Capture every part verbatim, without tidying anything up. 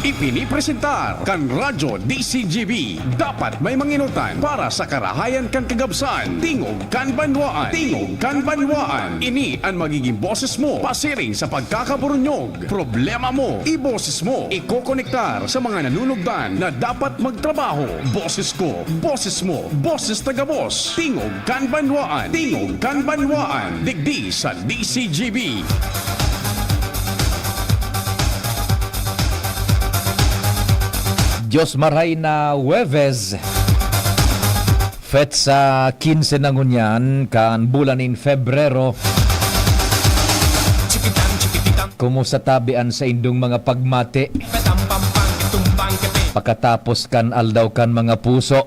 Ipinipresentar kan Radyo D C G B. Dapat may manginutan para sa karahayan kan kagabsan. Tingog kan banwaan. Tingog kan banwaan. Ini an magiging boses mo pasiring sa pagkakaburunyog. Problema mo, iboses mo. Ikokonektar sa mga nanunugdan na dapat magtrabaho. Boses ko, boses mo, boses ta gabos. Tingog kan banwaan. Tingog kan banwaan. Digdi sa D C G B. Diyos marhay na Huwebes, petsa quince na ngunyan kan bulan nin Febrero. Kumusta tabi an saindong mga pagmati pakatapos kan Aldaw kan Mga Puso?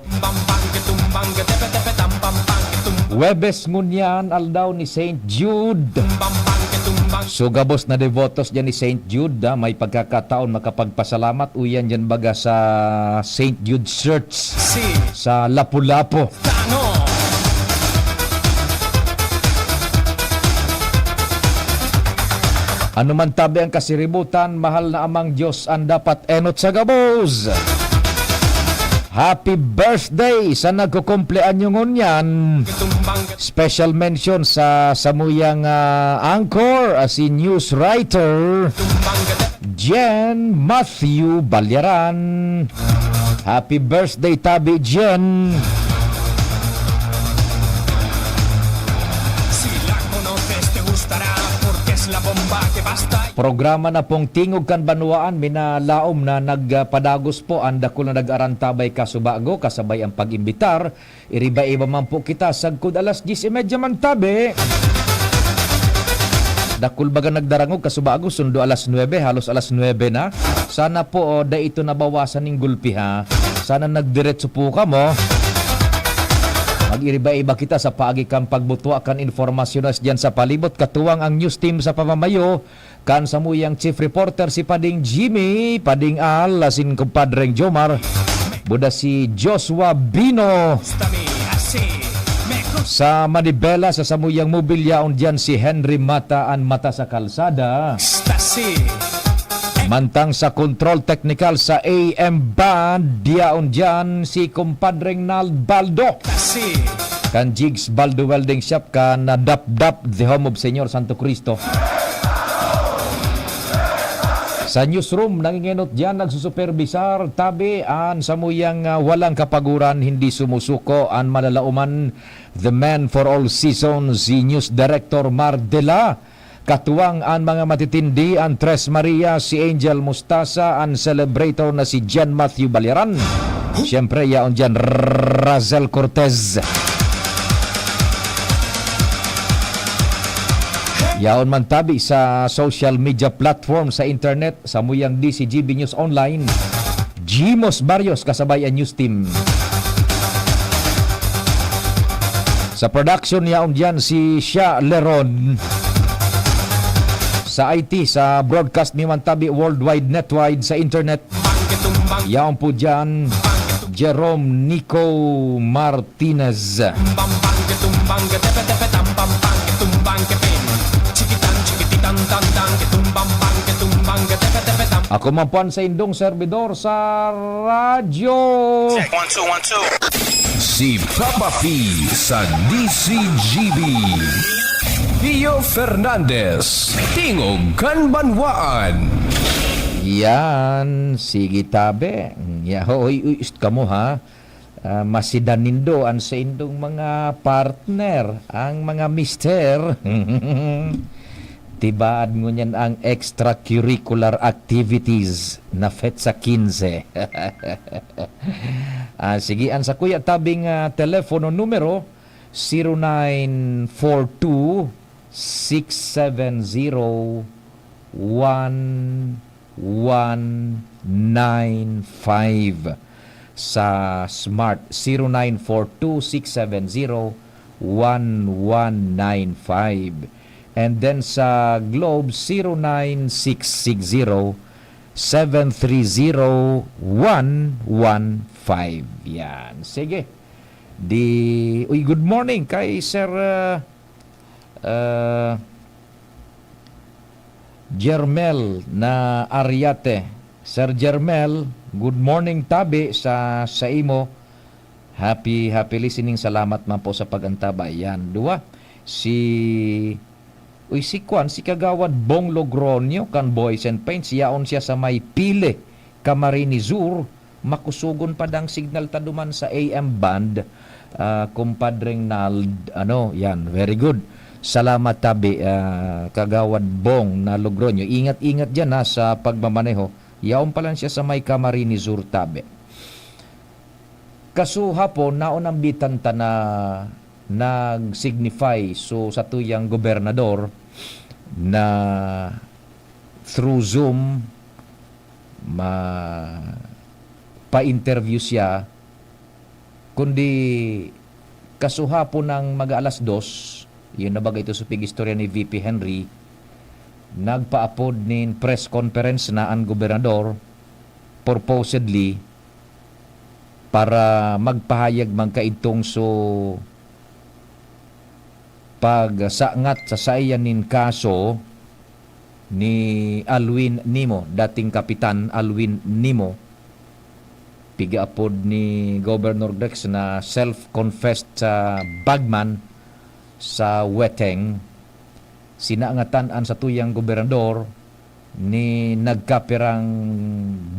Huwebes ngunyan, aldaw ni Saint Jude. So, gabos na devotos dyan ni Saint Jude, ah, may pagkakataon makapagpasalamat. Uyan dyan baga sa Saint Jude Church sa Lapu-Lapu. Ano man tabi ang kasiributan, mahal na Amang Diyos ang dapat enot sa gabos. Happy birthday sa nagkukumpleanyo ngunyan. Special mention sa samuyang, ah, anchor, ah, si news writer Jen Matthew Balyaran. Happy birthday, tabi, Jen. Programa na pong Tingog kan Banwaan, minalaom na nagpadagos po ang dakul na nag-arantabay kasubago, kasabay ang pag-imbitar. Iriba-iba man po kita, sagkod alas dyes y media man tabi. Dakul baga nagdarangog, kasubago, sundo alas nuebe, halos alas nuebe na. Sana po, oh, dai ito nabawasan ning gulpi, ha. Sana nagdiretso po kamo. Mag-iriba-iba kita sa paagi kan pagbutwa kan impormasyon na diyan sa palibot, katuwang ang news team sa pamamayo kan samuyang chief reporter, si Pading Jimmy, Pading Al, asin kumpadreng Jomar. Buda si Joshua Bino. Sa manibela, sa samuyang mobilya, yaon diyan si Henry Mata, an mata sa kalsada. Mantang sa control technical sa A M band, yaon diyan si kumpadreng Nald Baldo. Kan Jigs Baldo Welding Shop, kan, ah, Dapdap, The Home of Señor Santo Cristo. Sa newsroom, nangingenot diyan, nagsusupervisar, tabi, an samuyang, ah, walang kapaguran, hindi sumusuko, an malalaoman, the man for all seasons, si News Director Mar Dela. Katuwang an mga matitindi, an Tres Maria, si Angel Mustasa, an celebrator na si Jen Matthew Baliran. Siyempre, yaon diyan, Razel Cortez. Yaon man tabi sa social media platform sa internet, samuyang D C G B News Online. Jimos Barrios kasabay an news team. Sa production, yaon diyan si Sha Leron. Sa I T, sa broadcast, mi man tabi worldwide, netwide, sa internet. Yaon po diyan, Jerome Nico Martinez. Ako man po an saindong servidor sa radyo. Check, one, two, one, two. Si Papa P sa D C G B. Pio Fernandez, Tingog kan Banwaan. Yan, sige tabi. Ya, hoy, uy, ist kamo, ha? Ah, masidan nindo an saindong mga partner, ang mga mister. Tibaad ngunyan ang extracurricular activities na petsa quince. Ah, sige, an sakuya tabing, ah, telepono numero, zero nine four two, six seven zero, one one nine five. Sa Smart, zero nine four two six seven zero one one nine five. And then sa Globe, zero nine six six zero seven three zero one one five. Yan. Sige. Di, uy, good morning kay Sir, ah, ah, Jermel na Ariate. Sir Jermel, good morning tabi sa, sa imo. Happy, happy listening. Salamat man po sa pag-antabay. Yan, duwa. Si, uy, si Kwan, si Kagawad Bong Logroño, kan Boys and Paints, yaon siya sa may Pile, Camarines Sur. Makusugon pa dang signal ta duman sa A M band. Ah, Kumpadreng Nald, ano, yan, very good. Salamat tabi, ah, Kagawad Bong na Logroño. Ingat-ingat dyan, ha, sa pagmamaneho. Yaon pa lang siya sa may Camarines Sur tabi. Kaso hapon, naon ang bitan ta na nag-signify, so, sa tuyang gobernador na through Zoom, ma-, pa-interview siya, kundi kasuhapon ng mag-aalas dos, yun na baga ito sa pig-istorya ni V P Henry, nagpaapod nin press conference na ang gobernador, purportedly, para magpahayag man kaidtong so pagsangat sa saiya nin kaso ni Alwin Nimo, dating Kapitan Alwin Nimo, pigaapod ni Governor Grex na self-confessed sa bagman sa Weteng. Sinangatan an satuyang gobernador ni nagkapirang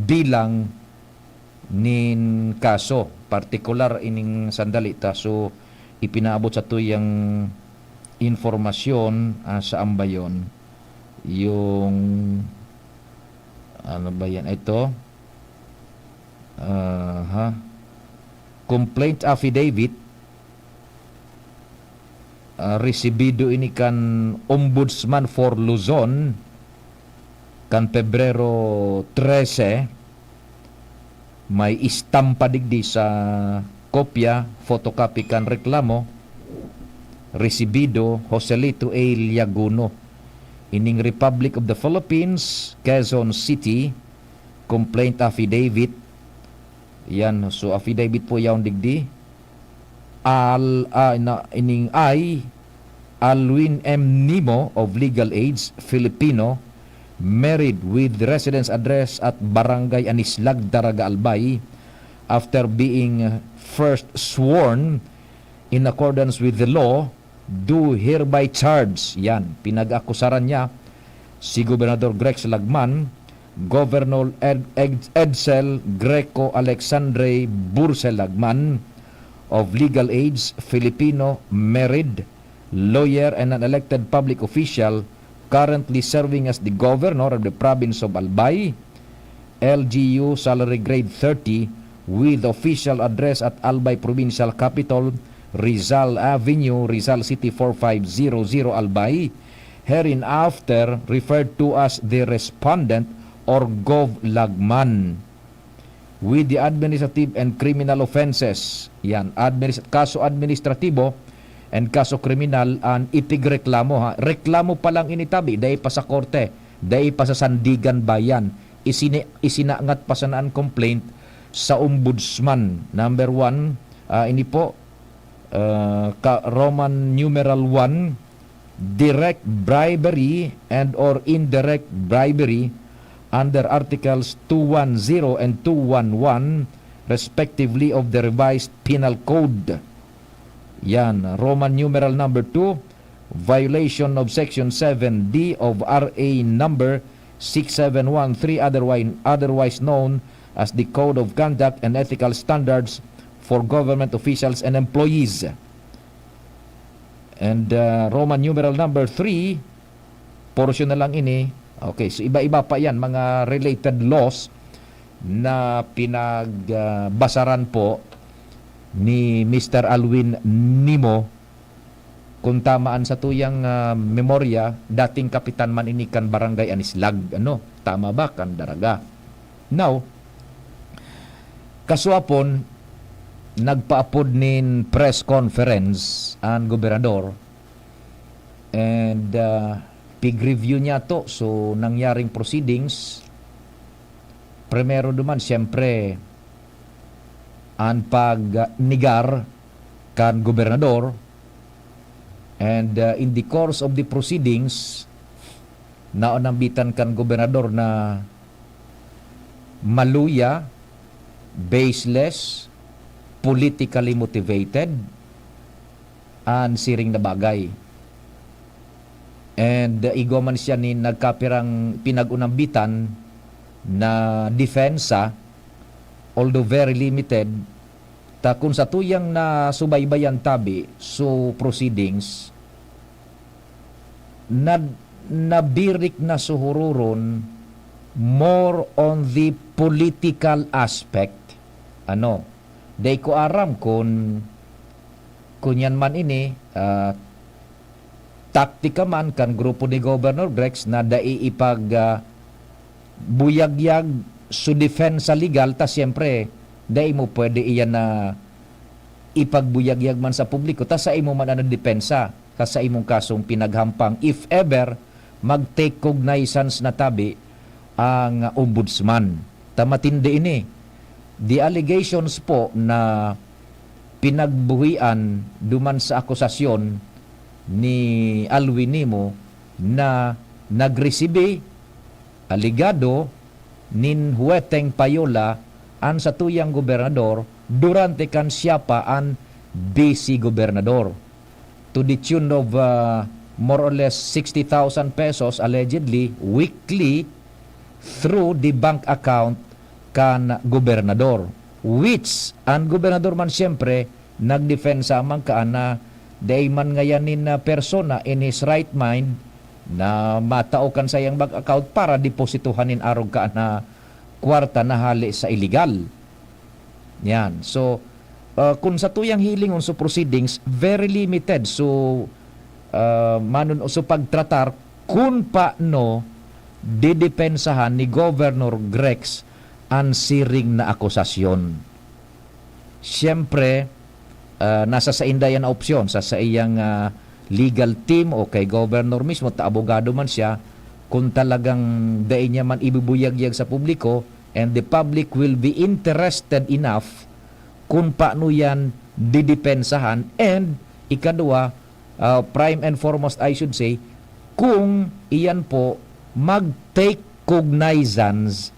bilang nin kaso, partikular ining sandali ta. So, ipinaabot sa tuyang informasyon, ah, sa ambayon, yung, ano ba yan? Ito? Aha. Complaint affidavit, ah, resibido ini kan Ombudsman for Luzon kan Pebrero trese. May istampa digdi sa kopya, photocopy kan reklamo, resibido, Joselito A. Liaguno. Ining Republic of the Philippines, Quezon City, complaint affidavit. Yan, so affidavit po yaon digdi. Al, ah, na, ining ay Alwin M. Nimo of Legal Age, Filipino, married with residence address at Barangay Anislag, Daraga, Albay, after being first sworn in accordance with the law, do hereby charge. Yan, pinag-akusaran niya si Gobernador Grex Lagman, Governor Ed-, Ed-, Edsel Greco Alexandre Burse Lagman of Legal Age, Filipino, married, lawyer, and an elected public official currently serving as the governor of the province of Albay, L G U salary grade thirty, with official address at Albay Provincial Capitol, Rizal Avenue, Rizal City, four five zero zero, Albay, hereinafter referred to as the respondent or Gov Lagman, with the administrative and criminal offenses. Yan, adminis-, kaso administratibo and kaso kriminal an ipigreklamo, ha. Reklamo pa lang ini tabi, dai pa sa korte, dai pa sa sandigan bayan. Isini-, isinangat pa sana an complaint sa ombudsman. Number one, ah, ini po, ah, ka-, Roman numeral one, direct bribery and or indirect bribery under Articles two one zero and two one one, respectively, of the Revised Penal Code. Yan, Roman numeral number two, violation of Section seven D of R A number six seven one three, otherwise, otherwise known as the Code of Conduct and Ethical Standards for Government Officials and Employees. And, uh, Roman numeral number three, portion na lang ini. Okay, so iba-iba pa yan, mga related laws na pinag, ah, basaran po ni Mister Alwin Nimo. Kung tama an satuyang, ah, memorya, dating kapitan man ini kan Barangay Anislag, ano? Tama ba? Kan Daraga. Now, kasuapon, nagpaapod nin press conference an gobernador and, ah, pig-review niya to. So, nangyaring proceedings, primero duman, siyempre, an pagnegar kan gobernador. And, uh, in the course of the proceedings, naonambitan kan gobernador na maluya, baseless, politically motivated an siring na bagay. And, uh, igwa man siya nin nagkapirang pinag-unambitan na depensa, although very limited, ta kun satuyang nasubaybayan tabi, so proceedings, na, nabirik na suhururon more on the political aspect. Ano, dai ko aram kun, kun yan man ini, ah, taktika man kan grupo ni Governor Grex na dai ipag, ah, buyagyag su depensa legal, ta siyempre, dai mo pwede iyan na ipagbuyagyag man sa publiko, ta sa imo man an depensa sa, sa imong kasong pinaghampang, if ever mag-take cognizance na tabi ang ombudsman. Ta matindi ini. The allegations po na pinagbuhian duman sa akusasyon ni Alwin Nimo na nagresibi, alegado, nin Hueteng Payola an satuyang gobernador durante kan siya pa an vice-gobernador, to the tune of, ah, more or less sixty thousand pesos allegedly weekly through the bank account kan gobernador, which an gobernador man siyempre nagdepensa man kaan na dai man ngayan nin, ah, persona in his right mind na matao kan saiyang bank account para depositohan nin arog kaan na kwarta na hale sa iligal. Yan. So, ah, kun satuyang hilingon, so proceedings, very limited. So, ah, manon-, so pagtratar kun paano didepensahan ni Governor Grex an siring na akusasyon. Siyempre, ah, nasa sainda yan na opsyon, sa saiyang, ah, legal team o kay Governor mismo, ta abogado man siya, kung talagang dai niya man ibubuyagyag sa publiko, and the public will be interested enough kung paano yan didepensahan, and ikadwa, ah, prime and foremost, I should say, kung iyan po mag-take cognizance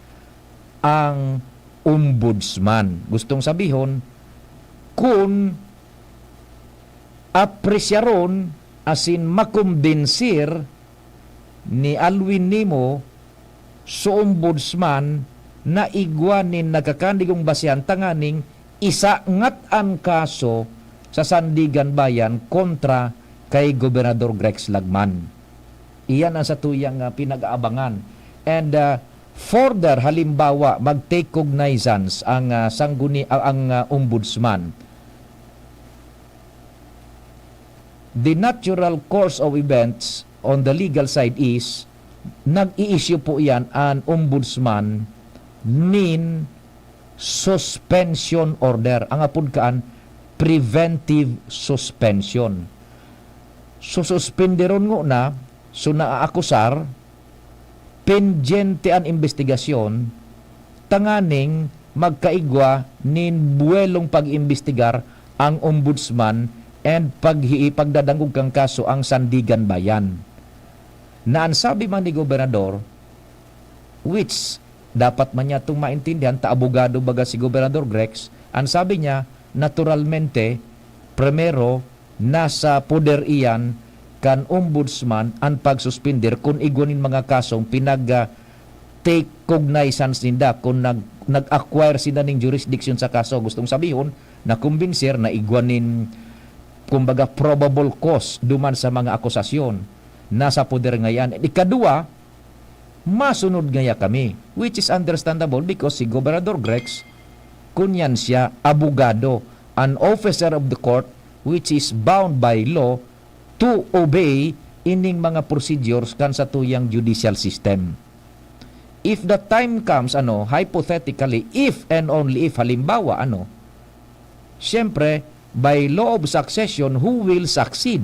ang ombudsman. Gustong sabihon, kun apresyaron asin makumbensir ni Alwin Nimo so ombudsman na igwa nin nagkakandigong basehan tanganing isangat an kaso sa Sandiganbayan kontra kay Gobernador Grex Lagman. Iyan ang satuyang, ah, pinag-aabangan. And, ah, further, halimbawa, mag-take cognizance ang, ah, sangguni-, ah, ang, ah, ombudsman. The natural course of events on the legal side is, nag-i-issue po iyan an ombudsman nin suspension order. Ang apod kaan, preventive suspension. So, suspenderon ngona, so, naaakusar, pendyente an imbestigasyon, tanganing magkaigwa nin buwelong pag-imbestigar ang ombudsman and paghi-, pagdadangog kan kaso ang Sandiganbayan. Na an sabi man ni Gobernador, which dapat man niya itong maintindihan, ta abogado baga si Gobernador Grex, an sabi niya, naturalmente, primero, nasa poder iyan kan ombudsman an pagsuspender kun igwa nin mga kasong pinag, ah, take cognizance ninda, kun nag-, nag-acquire sinda nin jurisdiction sa kaso. Gustong sabihon, nakumbinser na igwa nin, kumbaga, probable cause duman sa mga akusasyon, nasa poder ngayan. Ikadwa, masunod ngaya kami, which is understandable because si Gobernador Grex, kun yan siya, abogado, an officer of the court, which is bound by law to obey ining mga procedures kan satuyang judicial system. If the time comes, ano, hypothetically, if and only if, halimbawa, ano, siyempre, by law of succession, who will succeed?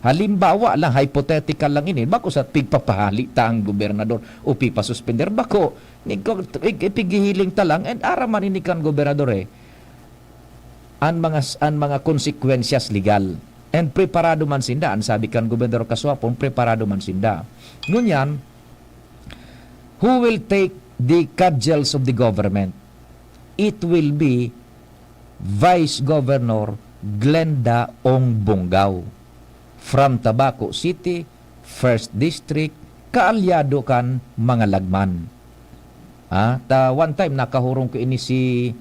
Halimbawa lang, hypothetical lang ini, bako sa pigpapahali ta ang gobernador o pipasuspender, bako, ig-, ig-, ipighihiling ta lang, and aram man ini kan gobernador eh, an mga, an mga konsekwensyas legal. And preparado man sinda, an sabi kan Gobernador Kasuapon, preparado man sinda. Ngunyan, who will take the cudgels of the government, it will be Vice Governor Glenda Ong Bongao from Tabaco City, First District, kaalyado kan mga lagman. Ah, ta one time nakahurong ko ini si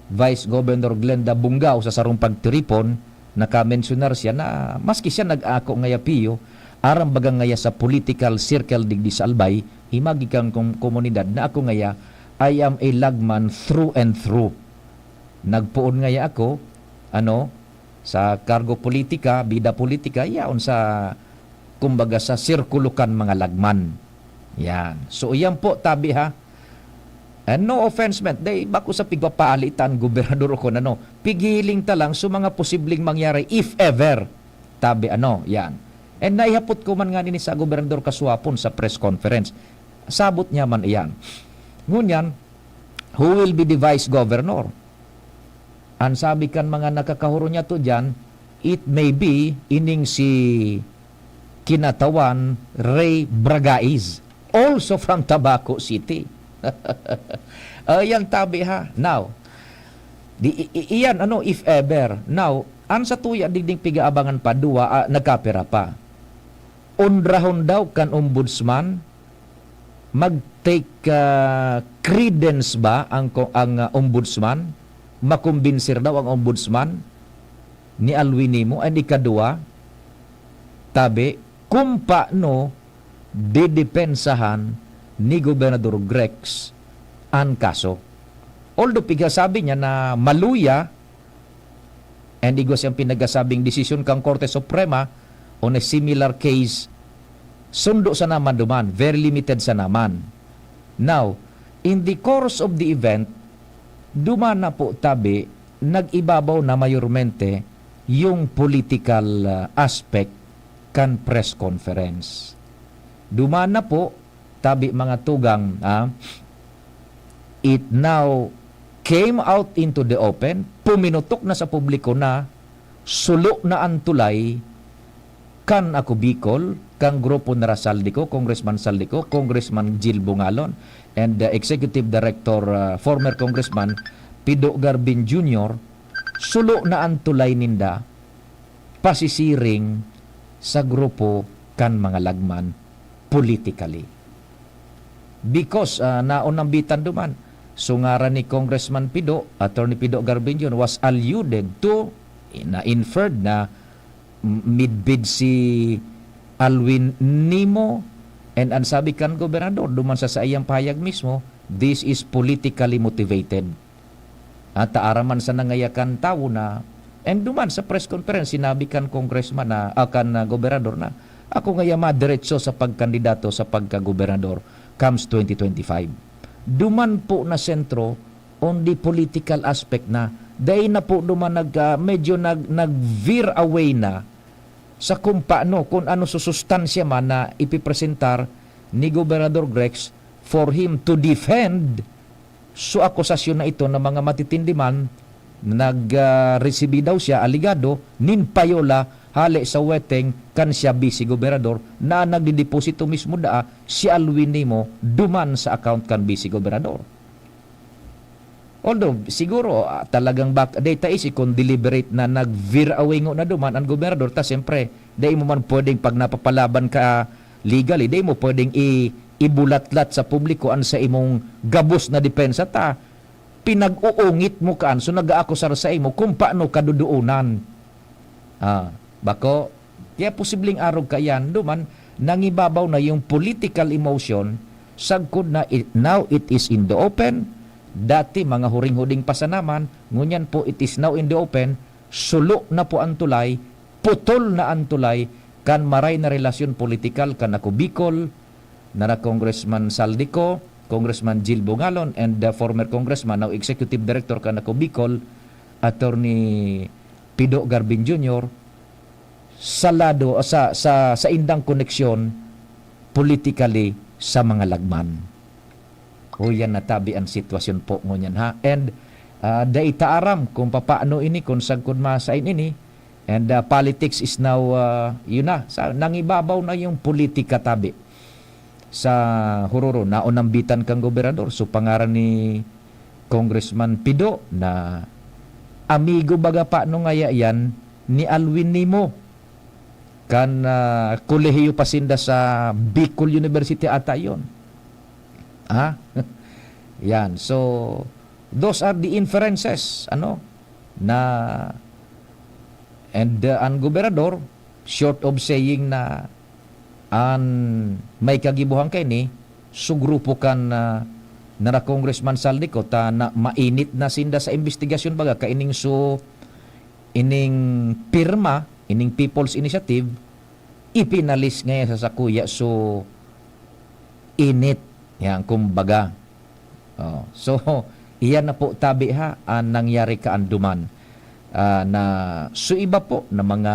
Vice Governor Glenda Bongao sa sarong pagtiripon, nakamentsionar siya na maski siya nag-ako ngaya piyo, aram baga ngaya sa political circle digdi sa Albay, himagi kan kom-, komunidad na ako ngaya, I am a lagman through and through. Nagpoon ngaya ako, ano, sa kargo politika, bida politika, yaon sa, kumbaga, sa sirkulo kan mga lagman. Yan. So, iyan po, tabi ha. And no offense meant, dai bako sa pigpapaalitan, gobernador o kun ano. Pighihiling ta lang sa mga posibleng mangyari, if ever. Tabi ano, yan. And naihapot ko man nga nini sa gobernador kasuhapon sa press conference. Sabot niya man iyan. Ngunyan, who will be the vice governor? An sabi kan mga nakakahuro niya to diyan, it may be ining si Kinatawan Ray Bragais, also from Tabaco City. Ayan, tabi ha. Now, di, i, i, iyan, ano, if ever. Now, an sa tuya digding pigaabangan pa, duwa, ah, nagkapira pa. Onrahon daw kan ombudsman, mag-take, ah, credence ba ang ko-, ang, ah, ombudsman? Makumbinsir daw ang ombudsman ni Alwin Nimo? And ikaduwa, tabi, kung paano didepensahan ni Gobernador Grex an kaso? Although pigasabi niya na maluya, and igwa siyang pinagasabing desisyon kan Korte Suprema on a similar case, sundo sana man duman, very limited sana man. Now, in the course of the event, duman na po tabi, nag-ibabaw na mayormente yung political, ah, aspect kan press conference. Duman na po, tabi mga tugang, ah, it now came out into the open, puminutok na sa publiko na sulo na an tulay kan Ako Bicol, kan grupo nira Zaldy Co, Congressman Zaldy Co, Congressman Jil Bongalon, and, uh, Executive Director, uh, former Congressman Pido Garbin Junior, sulo na an tulay ninda pasisiring sa grupo kan mga lagman politically. Because, ah, naon nambitan duman. So, ngaran ni Congressman Pido, Attorney Pido Garbiñon, was alluded to, na inferred na m-, midbid si Alwin Nimo, and ang sabi kan gobernador, duman sa saiyang pahayag mismo, this is politically motivated. At aram man sa nangayakan tawo na, and duman sa press conference, sinabi kan congressman na, ah, kan, ah, gobernador na, "Ako ngaya madiretso sa pagkandidato sa pagkagobernador comes twenty twenty-five." Duman po na sentro on the political aspect na, dai na po duman nag, ah, medyo nag, nag-veer away na sa kung paano, kung ano susustansya man na ipipresentar ni Gobernador Grex for him to defend su akusasyon na ito na mga matitindi man, nag, ah, resibi daw siya, alegado, nin payola hale sa weteng kan siya bise gobernador na nagdideposito mismo daa si Alwin Nimo duman sa account kan bise gobernador. Although, siguro, ah, talagang bak-, data is kung deliberate na nag-veer away ngo na duman ang gobernador, ta siyempre, dai mo man pwedeng pag napapalaban ka legally, dai mo pwedeng i-, ibulatlat sa publiko ang sa imong gabos na depensa, ta pinag-uungit mo kaan, so nag-aakusar sa imo kung paano ka dodoonan. Ah, bako, kaya posibleng arog kaiyan, duman, nangibabaw na yung political emotion, sagkod na i-, now it is in the open, dati mga huring-huding pa sana man, ngunyan po it is now in the open, sulo na po ang tulay, putol na ang tulay, kan maray na relasyon politikal kan Ako Bicol, nara Congressman Zaldy Co, Congressman Jil Bongalon, and the former congressman, now executive director kan Ako Bicol, Attorney Pido Garbin Junior, sa lado, sa, sa, sa indang koneksyon politically sa mga lagman. O yan, natabi ang sitwasyon po ngunyan, ha? And, ah, dai ta aram kung papaano ini, kung sagkod masain ini. And, ah, politics is now, ah, yun na, sa, nangibabaw na yung politika, tabi. sa Huroron, naunambitan kan gobernador. So, pangaran ni Congressman Pido na amigo baga pa no ngaya yan ni Alwin Nimo. Kan, ah, kolehiyo pa sinda sa Bicol University ata yon. Ha? Yan. So, those are the inferences, ano, na, and, uh, ang gobernador, short of saying na an may kagibohan kaini, su grupo kan, ah, nara Congressman Saldico, ta na mainit na sinda sa imbestigasyon baga, kaining su, ining pirma, ining People's Initiative, ipinalis ngaya sa sakuya su init, yan, kumbaga. Oh, so, iyan na po tabi ha, ang nangyari kaanduman. Ah, na, so iba po na mga,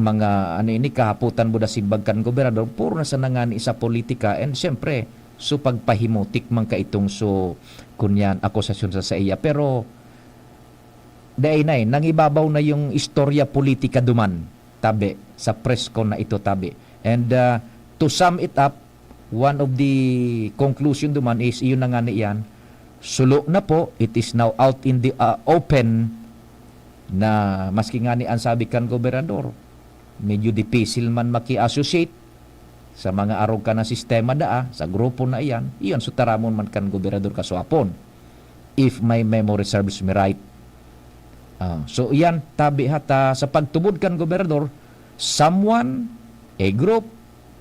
mga, ano ini, kahapotan mo na simbag kan gobernador, puro na sa nangani sa politika, and siyempre, so pagpahimutik man ka itong so, kunyan, akusasyon sa saiya. Pero, dai na eh, nangibabaw na yung istorya politika duman, tabi, sa press con na ito, tabi. And, ah, to sum it up, one of the conclusion duman is, iyon na nga ni iyan, sulo na po, it is now out in the, ah, open na maski nga ni ang sabi kan gobernador, medyo dipisil man maki-associate sa mga arog ka na sistema daa, sa grupo na iyan, iyon, so taramon man kan gobernador kasuapon, if my memory serves me right. Ah, so iyan, tabi ha, ta sa pagtubod kan gobernador, someone, a group,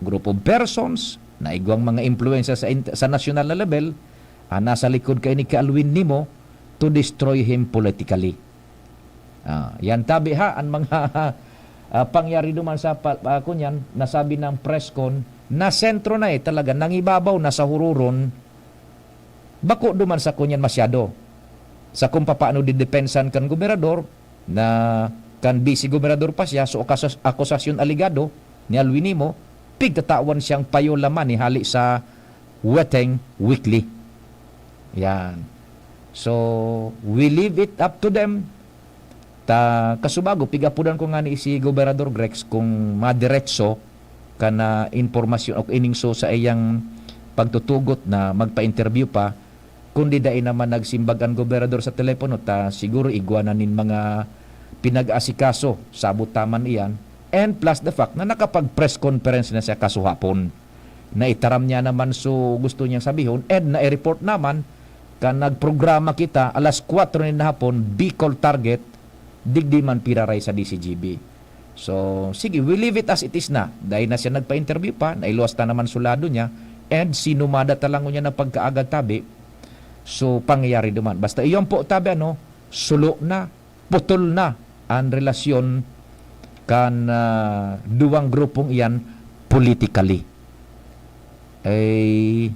group of persons, na igwang mga impluwensya sa int-, sa nasyonal na level, ang nasa likod kaini kay Alwin Nimo to destroy him politically. Ah, yan tabi ha, ang mga, ah, pangyari duman sa pa-, ah, kunyan, nasabi ng press con, na sentro na eh, talaga, nangibabaw na sa huroron, bako duman sa kunyan masyado. Sa kung papaano didepensahan kan gobernador, na kan vice gobernador pa siya, so akusas-, akusasyon alegado ni Alwin Nimo, pigtatawan siyang payo laman ni hali sa Weteng Weekly. Yan. So, we leave it up to them. Ta, kasubago, pigapudan ko nga ni si Gobernador Grex kung madiretso ka na impormasyon o ining so sa iyang pagtutugot na magpa-interview pa, kundi dai naman nagsimbag an gobernador sa telepono, ta siguro igwa na nin mga pinag-asikaso, sabot ta man iyan. And plus the fact na nakapag-press conference na siya kasuhapon. Naitaram niya naman so gusto niyang sabihon, and nai-report naman kan nagprograma kita alas kwatro nin hapon, Bicol Target, digdi man piraray sa D C G B. So, sige, we leave it as it is na. Dai na siya nagpa-interview pa, nailuwas ta naman sulado niya, and sinumada ta lang niya na pagkaagad tabi. So, pangyayari duman. Basta iyon po, tabi, ano, sulo na, putol na ang relasyon kan, ah, duwang grupong iyan politically. Eh,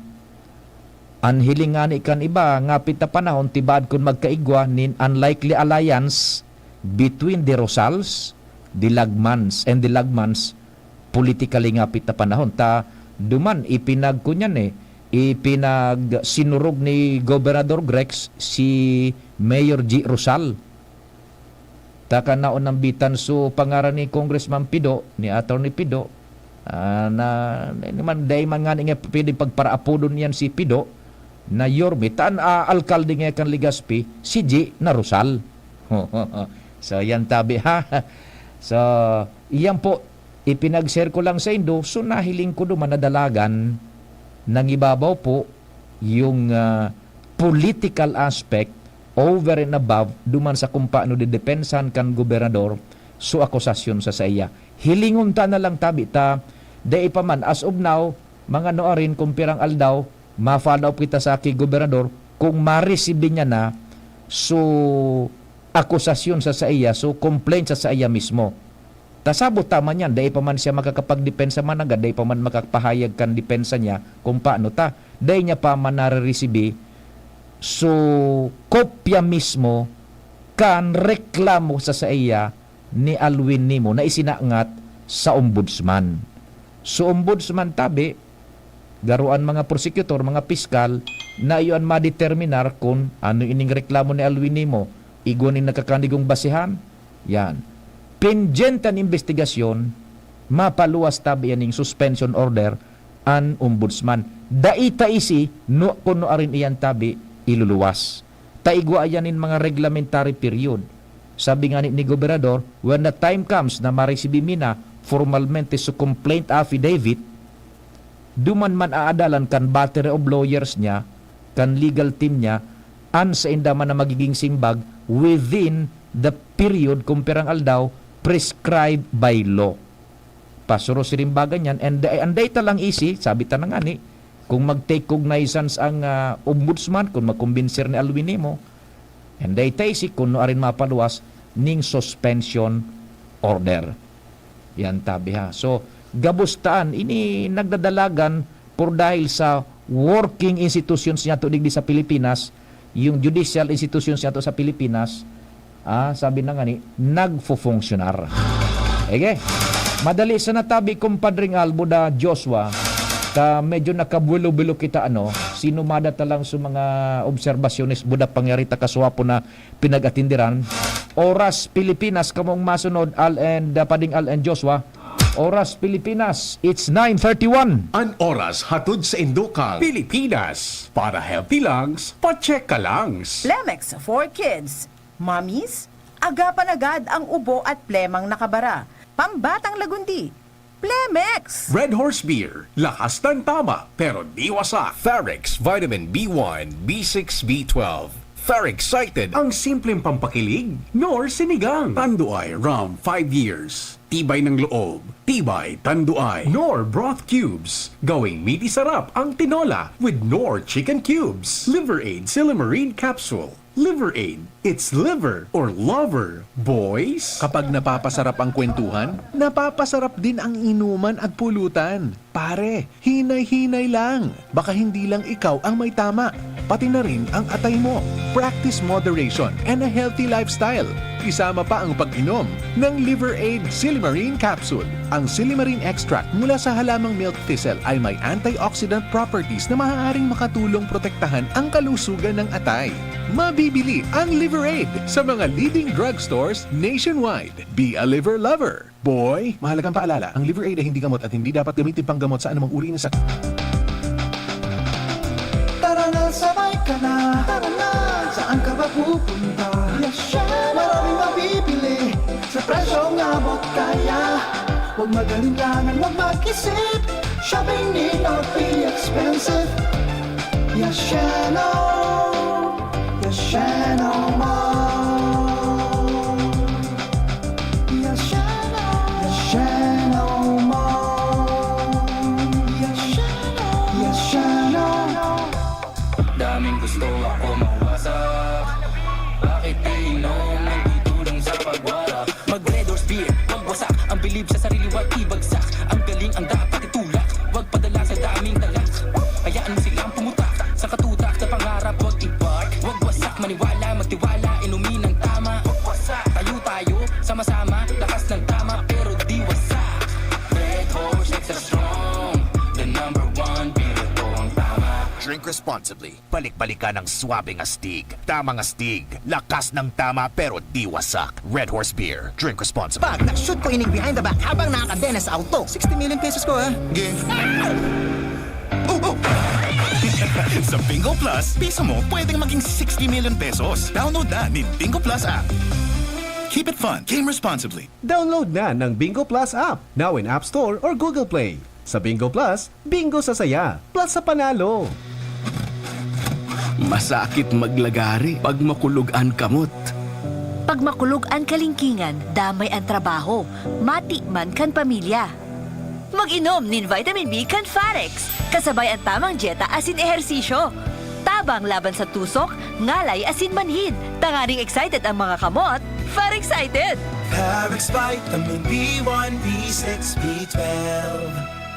an hiling ngani kan iba, ngapit na panahon, tibaad kun magkaigwa nin unlikely alliance between the Rosals, the Lagmans, and the Lagmans, politically ngapit na panahon. Ta, duman, ipinag-, kunyan eh, ipinagsinurog ni Gobernador Grex si Mayor G. Rosal. Ta kan naunambitan so pangaran ni Congressman Pido, ni Attorney Pido, ah, na, na, naman, dai man nga nga pwedeng pagparaapodon niyan si Pido, na Yorme, ta an, ah, alkalde nga kan Legazpi, si G na Rosal. So, yan tabi, ha? So, iyan po, ipinag-share ko lang sa indo, so nahiling ko duman na dalagan, nangibabaw po yung, ah, political aspect over and above duman sa kung paano didepensahan kan gobernador so akusasyon sa saiya. Hilingon ta na lang tabi ta, dai pa man, as of now, mga nuarin kung pirang aldaw, ma-follow up kita sa aki gobernador kung maresibi niya na so akusasyon sa saiya, so complaint sa saiya mismo. Ta sabot ta man yan, dai pa man siya makakapagdepensa man nanggad, dai pa man makakapahayag kan depensa niya kung paano ta. Dai niya pa man nareresibi so kopya mismo kan reklamo sa saiya ni Alwin Nimo na isinangat sa ombudsman. So, ombudsman tabi, garo an mga prosecutor, mga piskal, na iyo an madeterminar kun ano ining reklamo ni Alwin Nimo, igwa nin nakakanigong basehan. Yan. Pendyente an imbestigasyon, mapaluwas tabi yaning suspension order an ombudsman. Dai ta isi no, kun nuarin iyan tabi iluluwas. Ta igwa iyan nin mga reglementary period. Sabi ngani ni Gobernador, "When the time comes na maresibi mi na formalmente su complaint affidavit, duman man aadalan kan battery of lawyers niya, kan legal team niya, an sainda man na magiging simbag within the period kung pirang aldaw prescribed by law." Pasuro siring baga niyan, and, and dai ta lang isi, sabi ta na ngani, kung mag-take cognizance ang, ah, ombudsman, kung makumbinser ni Alwin nimo, and dai ta isi, kun nuarin mapaluwas ning suspension order. Yan tabi ha. So, gabos taan, ini nagdadalagan por dahil sa working institutions niyato digdi sa Pilipinas, yung judicial institutions niyato sa Pilipinas, ah, sabi na ngani, nagfufunksyonar. Ege, madali sa natabi, Compadring Albo da Joshua, ta medyo nakabulo-bulo kita, ano, sinumada ta lang sa mga obserbasyones buda pangyari ta kaswapo na pinag-atindiran. Oras Pilipinas, kamong masunod, Al and, ah, Pading Al and Joshua. Oras Pilipinas, it's nine thirty-one. An oras hatod sa Indokal Pilipinas. Para healthy lungs, pa-check ka lungs. Plemex for kids. Mommies, agapan agad ang ubo at plemang nakabara. Pambatang lagundi, Plemex! Red Horse Beer, lakas ng tama, pero di wasak. Farex Vitamin B one, B six, B twelve. Farex Excited, ang simpleng pampakilig, nor sinigang. Tanduay Rum, five years. Tibay ng loob, tibay Tanduay. Nor Broth Cubes, gawing meaty sarap ang tinola with Nor Chicken Cubes. Liver Aid Silymarin Capsule. Liver Aid, it's liver or lover, boys! Kapag napapasarap ang kwentuhan, napapasarap din ang inuman at pulutan. Pare, hinay-hinay lang. Baka hindi lang ikaw ang may tama, pati na rin ang atay mo. Practice moderation and a healthy lifestyle. Isama pa ang pag-inom ng Liver Aid Silymarin Capsule. Ang silymarin extract mula sa halamang milk thistle ay may antioxidant properties na maaaring makatulong protektahan ang kalusugan ng atay. Mabibili ang Liver Aid sa mga leading drugstores nationwide. Be a liver lover, boy! Mahalagang paalala, ang Liver Aid ay hindi gamot at hindi dapat gamitin panggamot sa anumang uri ng sakit. Tara na, sabay ka na. Tara na. Saan ka ba pupunta? Yasheno! Maraming mabibili sa presyong abot kaya. Huwag mag-alinlangan, huwag mag-isip. Shopping need not be expensive. Yasheno! Yasheno Mall. Yasheno! Yasheno Mall. Yasheno! Yasheno! Daming gusto ako mawasak. Bakit iinom ang tutulong sa pagwala? Mag Red Horse Beer, wag wasak. Ang bilib sa sarili, wag ibagsak. Ang galing ang dapat itulak. Wag padala sa daming talak. Hayaan mo silang pumutak sa katutak na pangarap, wag i-park. Wag wasak, maniwala, magtiwala, inumin ang tama. Wag wasak, tayo tayo, sama-sama, lakas ng tama, pero di wasak. Red Horse, extra strong, the number one, beer, ito ang tama. Drink responsibly. Balik-balikan ang swabing astig. Tamang astig. Lakas ng tama pero di wasak. Red Horse Beer. Drink responsibly. Pag na-shoot ko ining behind the back habang nakakadena sa auto. Sixty million pesos ko, ha? Game. Oh, oh! Sa Bingo Plus, piso mo pwedeng maging sixty million pesos. Download na nin Bingo Plus app. Keep it fun. Game responsibly. Download na ng Bingo Plus app, now in App Store or Google Play. Sa Bingo Plus, bingo sa saya, plus sa panalo. Masakit maglagari pag makulog an kamot. Pag makulog an kalingkingan, damay an trabaho, mati man kan pamilya. Mag-inom nin vitamin B kan Farex, kasabay an tamang dyeta asin ehersisyo. Tabang laban sa tusok, ngalay asin manhid. Tanganing excited ang mga kamot, Far Excited! Farex Vitamin B one, B six, B twelve.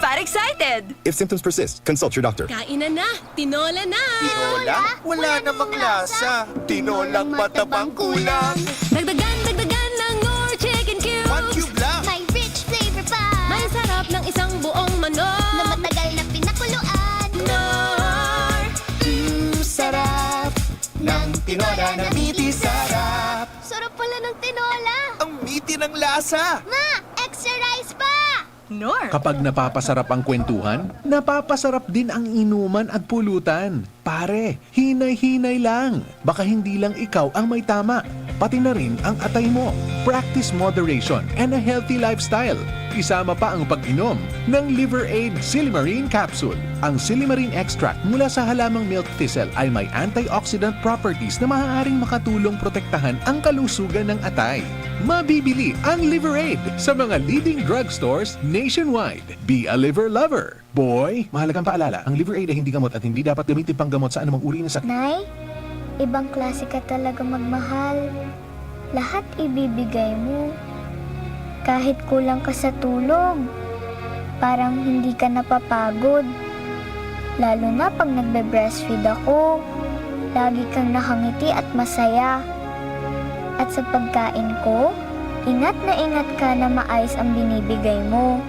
Far Excited! If symptoms persist, consult your doctor. Kainan na! Tinola na! Tinola? Wala namang lasa. Tinolang matabang kulang. Dagdagan, dagdagan ng Knorr Chicken Cubes! One cube lang. May rich flavor pa. May sarap ng isang buong manok. Na matagal na pinakuluan. Knorr! Mm, sarap ng tinola na miti sarap. Sarap pala ng tinola. Ang miti ng lasa. Ma, extra rice pa! Kapag napapasarap ang kwentuhan, napapasarap din ang inuman at pulutan. Pare, hinay-hinay lang. Baka hindi lang ikaw ang may tama. Pati na rin ang atay mo. Practice moderation and a healthy lifestyle. Isama pa ang pag-inom ng Liver Aid Silimarin Capsule. Ang silimarin extract mula sa halamang milk thistle ay may antioxidant properties na maaaring makatulong protektahan ang kalusugan ng atay. Mabibili ang Liver Aid sa mga leading drugstores nationwide. Be a liver lover, boy! Mahalagang paalala, ang Liver Aid ay hindi gamot at hindi dapat gamitin panggamot sa anumang uri ng sakit. Nay, ibang klase ka talaga magmahal. Lahat ibibigay mo. Kahit kulang ka sa tulog, parang hindi ka napapagod. Lalo na pag nagbe-breastfeed ako, lagi kang nakangiti at masaya. At sa pagkain ko, ingat na ingat ka na maayos ang binibigay mo.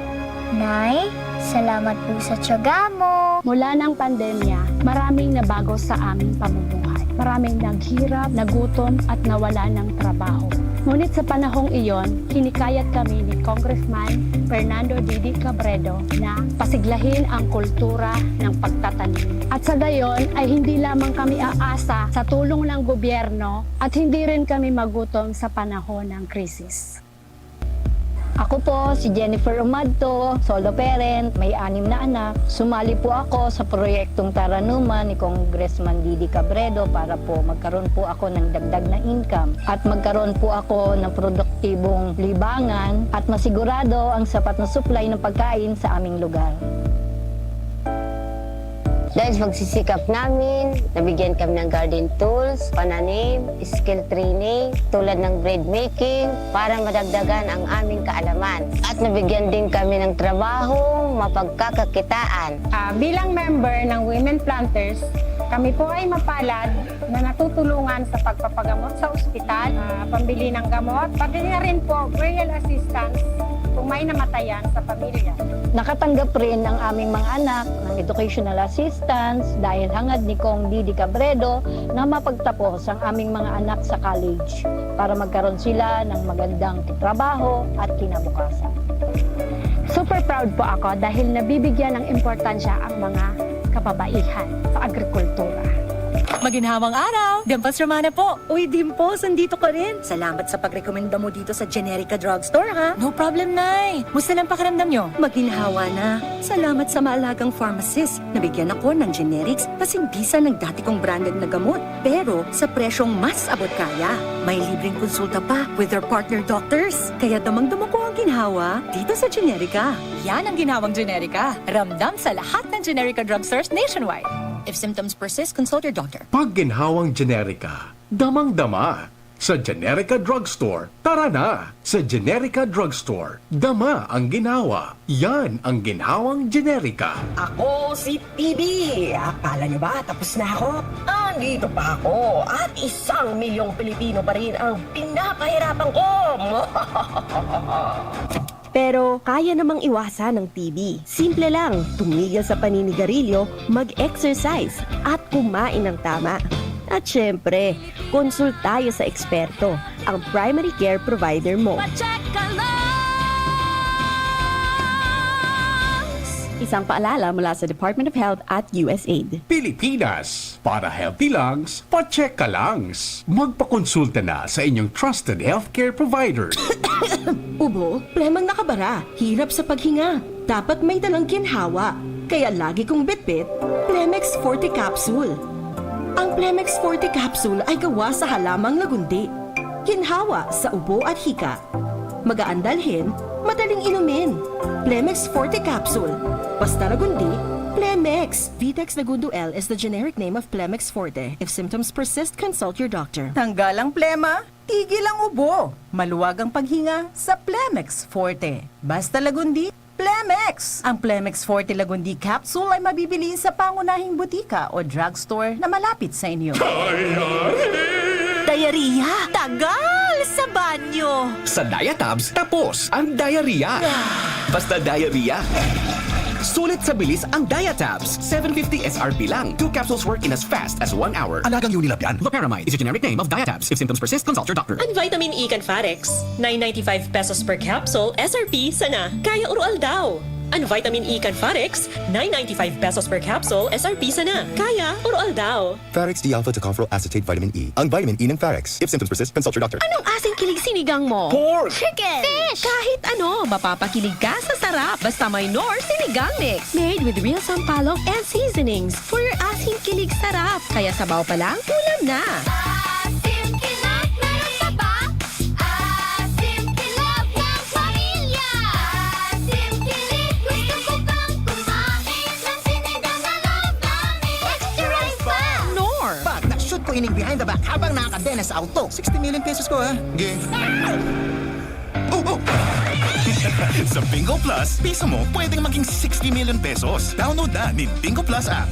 Nay, salamat po sa tiyaga mo. Mula ng pandemya, maraming nabago sa aming pamumuhay. Maraming naghirap, nagutom at nawala ng trabaho. Ngunit sa panahong iyon, hinikayat kami ni Congressman Fernando Didi Cabredo na pasiglahin ang kultura ng pagtatanim. At sa gayon ay hindi lamang kami aasa sa tulong ng gobyerno at hindi rin kami magutom sa panahon ng krisis. Ako po si Jennifer Umadto, solo parent, may anim na anak. Sumali po ako sa proyektong Taranuman ni Congressman Didi Cabredo para po magkaroon po ako ng dagdag na income at magkaroon po ako ng produktibong libangan at masigurado ang sapat na supply ng pagkain sa aming lugar. Dahil sa pagsisikap namin, nabigyan kami ng garden tools, pananim, skill training, tulad ng bread making, para madagdagan ang aming kaalaman. At nabigyan din kami ng trabahong mapagkakakitaan. Ah, bilang member ng Women Planters, kami po ay mapalad na natutulungan sa pagpapagamot sa ospital, ah, pambili ng gamot, pati na rin po burial assistance kung may namatayan sa pamilya. Nakatanggap rin ang aming mga anak ng educational assistance dahil hangad ni Cong Didi Cabredo na mapagtapos ang aming mga anak sa college para magkaroon sila ng magandang trabaho at kinabukasan. Super proud po ako dahil nabibigyan ng importansya ang mga kababaihan sa agrikultura. Maginhawang araw! Dimples Romana po! Uy, Dimples, andito ka rin! Salamat sa pagrekomenda mo dito sa Generica Drugstore, ha? No problem, Nay! Musta lang pakiramdam nyo? Maginhawa na. Salamat sa maalagang pharmacist. Nabigyan ako ng generics kasing bisa ng dati kong branded na gamot. Pero sa presyong mas abot kaya. May libreng konsulta pa with their partner doctors. Kaya damang-dama ko ang ginhawa dito sa Generica. Yan ang ginhawang Generica. Ramdam sa lahat ng Generica drugstores nationwide. If symptoms persist, consult your doctor. Pag ginhawang Generica, damang-dama. Sa Generica Drugstore, tara na! Sa Generica Drugstore, dama ang ginhawa. Yan ang ginhawang Generica. Ako si T B. Akala nyo ba tapos na ako? Andito pa ako at isang milyong Pilipino pa rin ang pinapahirapan ko. Pero kaya namang iwasan ang T B. Simple lang, tumigil sa paninigarilyo, mag-exercise, at kumain ng tama. At syempre, konsultayo sa eksperto, ang primary care provider mo. Pacheck ka lang! Isang paalala mula sa Department of Health at U S A I D. Pilipinas, para healthy lungs, pacheck ka lungs. Magpakonsulta na sa inyong trusted healthcare provider. Ubo, plemang nakabara, hirap sa paghinga. Dapat may dalang ginhawa. Kaya lagi kong bitbit, Plemex Forte Capsule. Ang Plemex Forte Capsule ay gawa sa halamang lagundi. Ginhawa sa ubo at hika. Magaan dalhin, madaling inumin. Plemex Forte Capsule. Basta lagundi, Plemex. Vitex Lagundo L is the generic name of Plemex Forte. If symptoms persist, consult your doctor. Tanggal ang plema, tigil ang ubo. Maluwag ang paghinga sa Plemex Forte. Basta Lagundi, Plemex! Ang Plemex Forte Lagundi Capsule ay mabibili sa pangunahing butika o drugstore na malapit sa inyo. Diarrhea? Tagal sa banyo! Sa Diatabs, tapos ang diarrhea. Basta diarrhea. Sulit sa bilis ang Diatabs. Seven fifty S R P lang. Two capsules work in as fast as one hour. Alagang Unilab yan. Loperamide is a generic name of Diatabs. If symptoms persist, consult your doctor. An vitamin E kan Farex, nine ninety-five pesos per capsule, S R P sana. Kaya Oroaldaw. An vitamin E kan Farex, nine ninety-five pesos per capsule, S R P sana. Kaya Oroaldaw. Farex D-alpha tocopherol acetate vitamin E. Ang vitamin E ng Farex. If symptoms persist, consult your doctor. Anong asing kilig sinigang mo? Pork! Chicken! Fish! Kahit ano, mapapakilig ka sa sarap. Basta may Knorr Sinigang Mix. Made with real sampalok and seasonings. For your asing kilig sarap. Kaya sabaw pa lang, ulam na. Asim kilig, meron pa ba? Asim kilig ng pamilya. Asim kilig, gusto ko pang kumain ng sinigang na loob namin. Extra rice pa! Knorr! Pag na-shoot ko ining behind the back habang nakakadena sa auto. Sixty million pesos ko, ha? Ge. Oh, oh! Sa Bingo Plus, piso mo pwedeng maging sixty million pesos. Download na nin Bingo Plus app.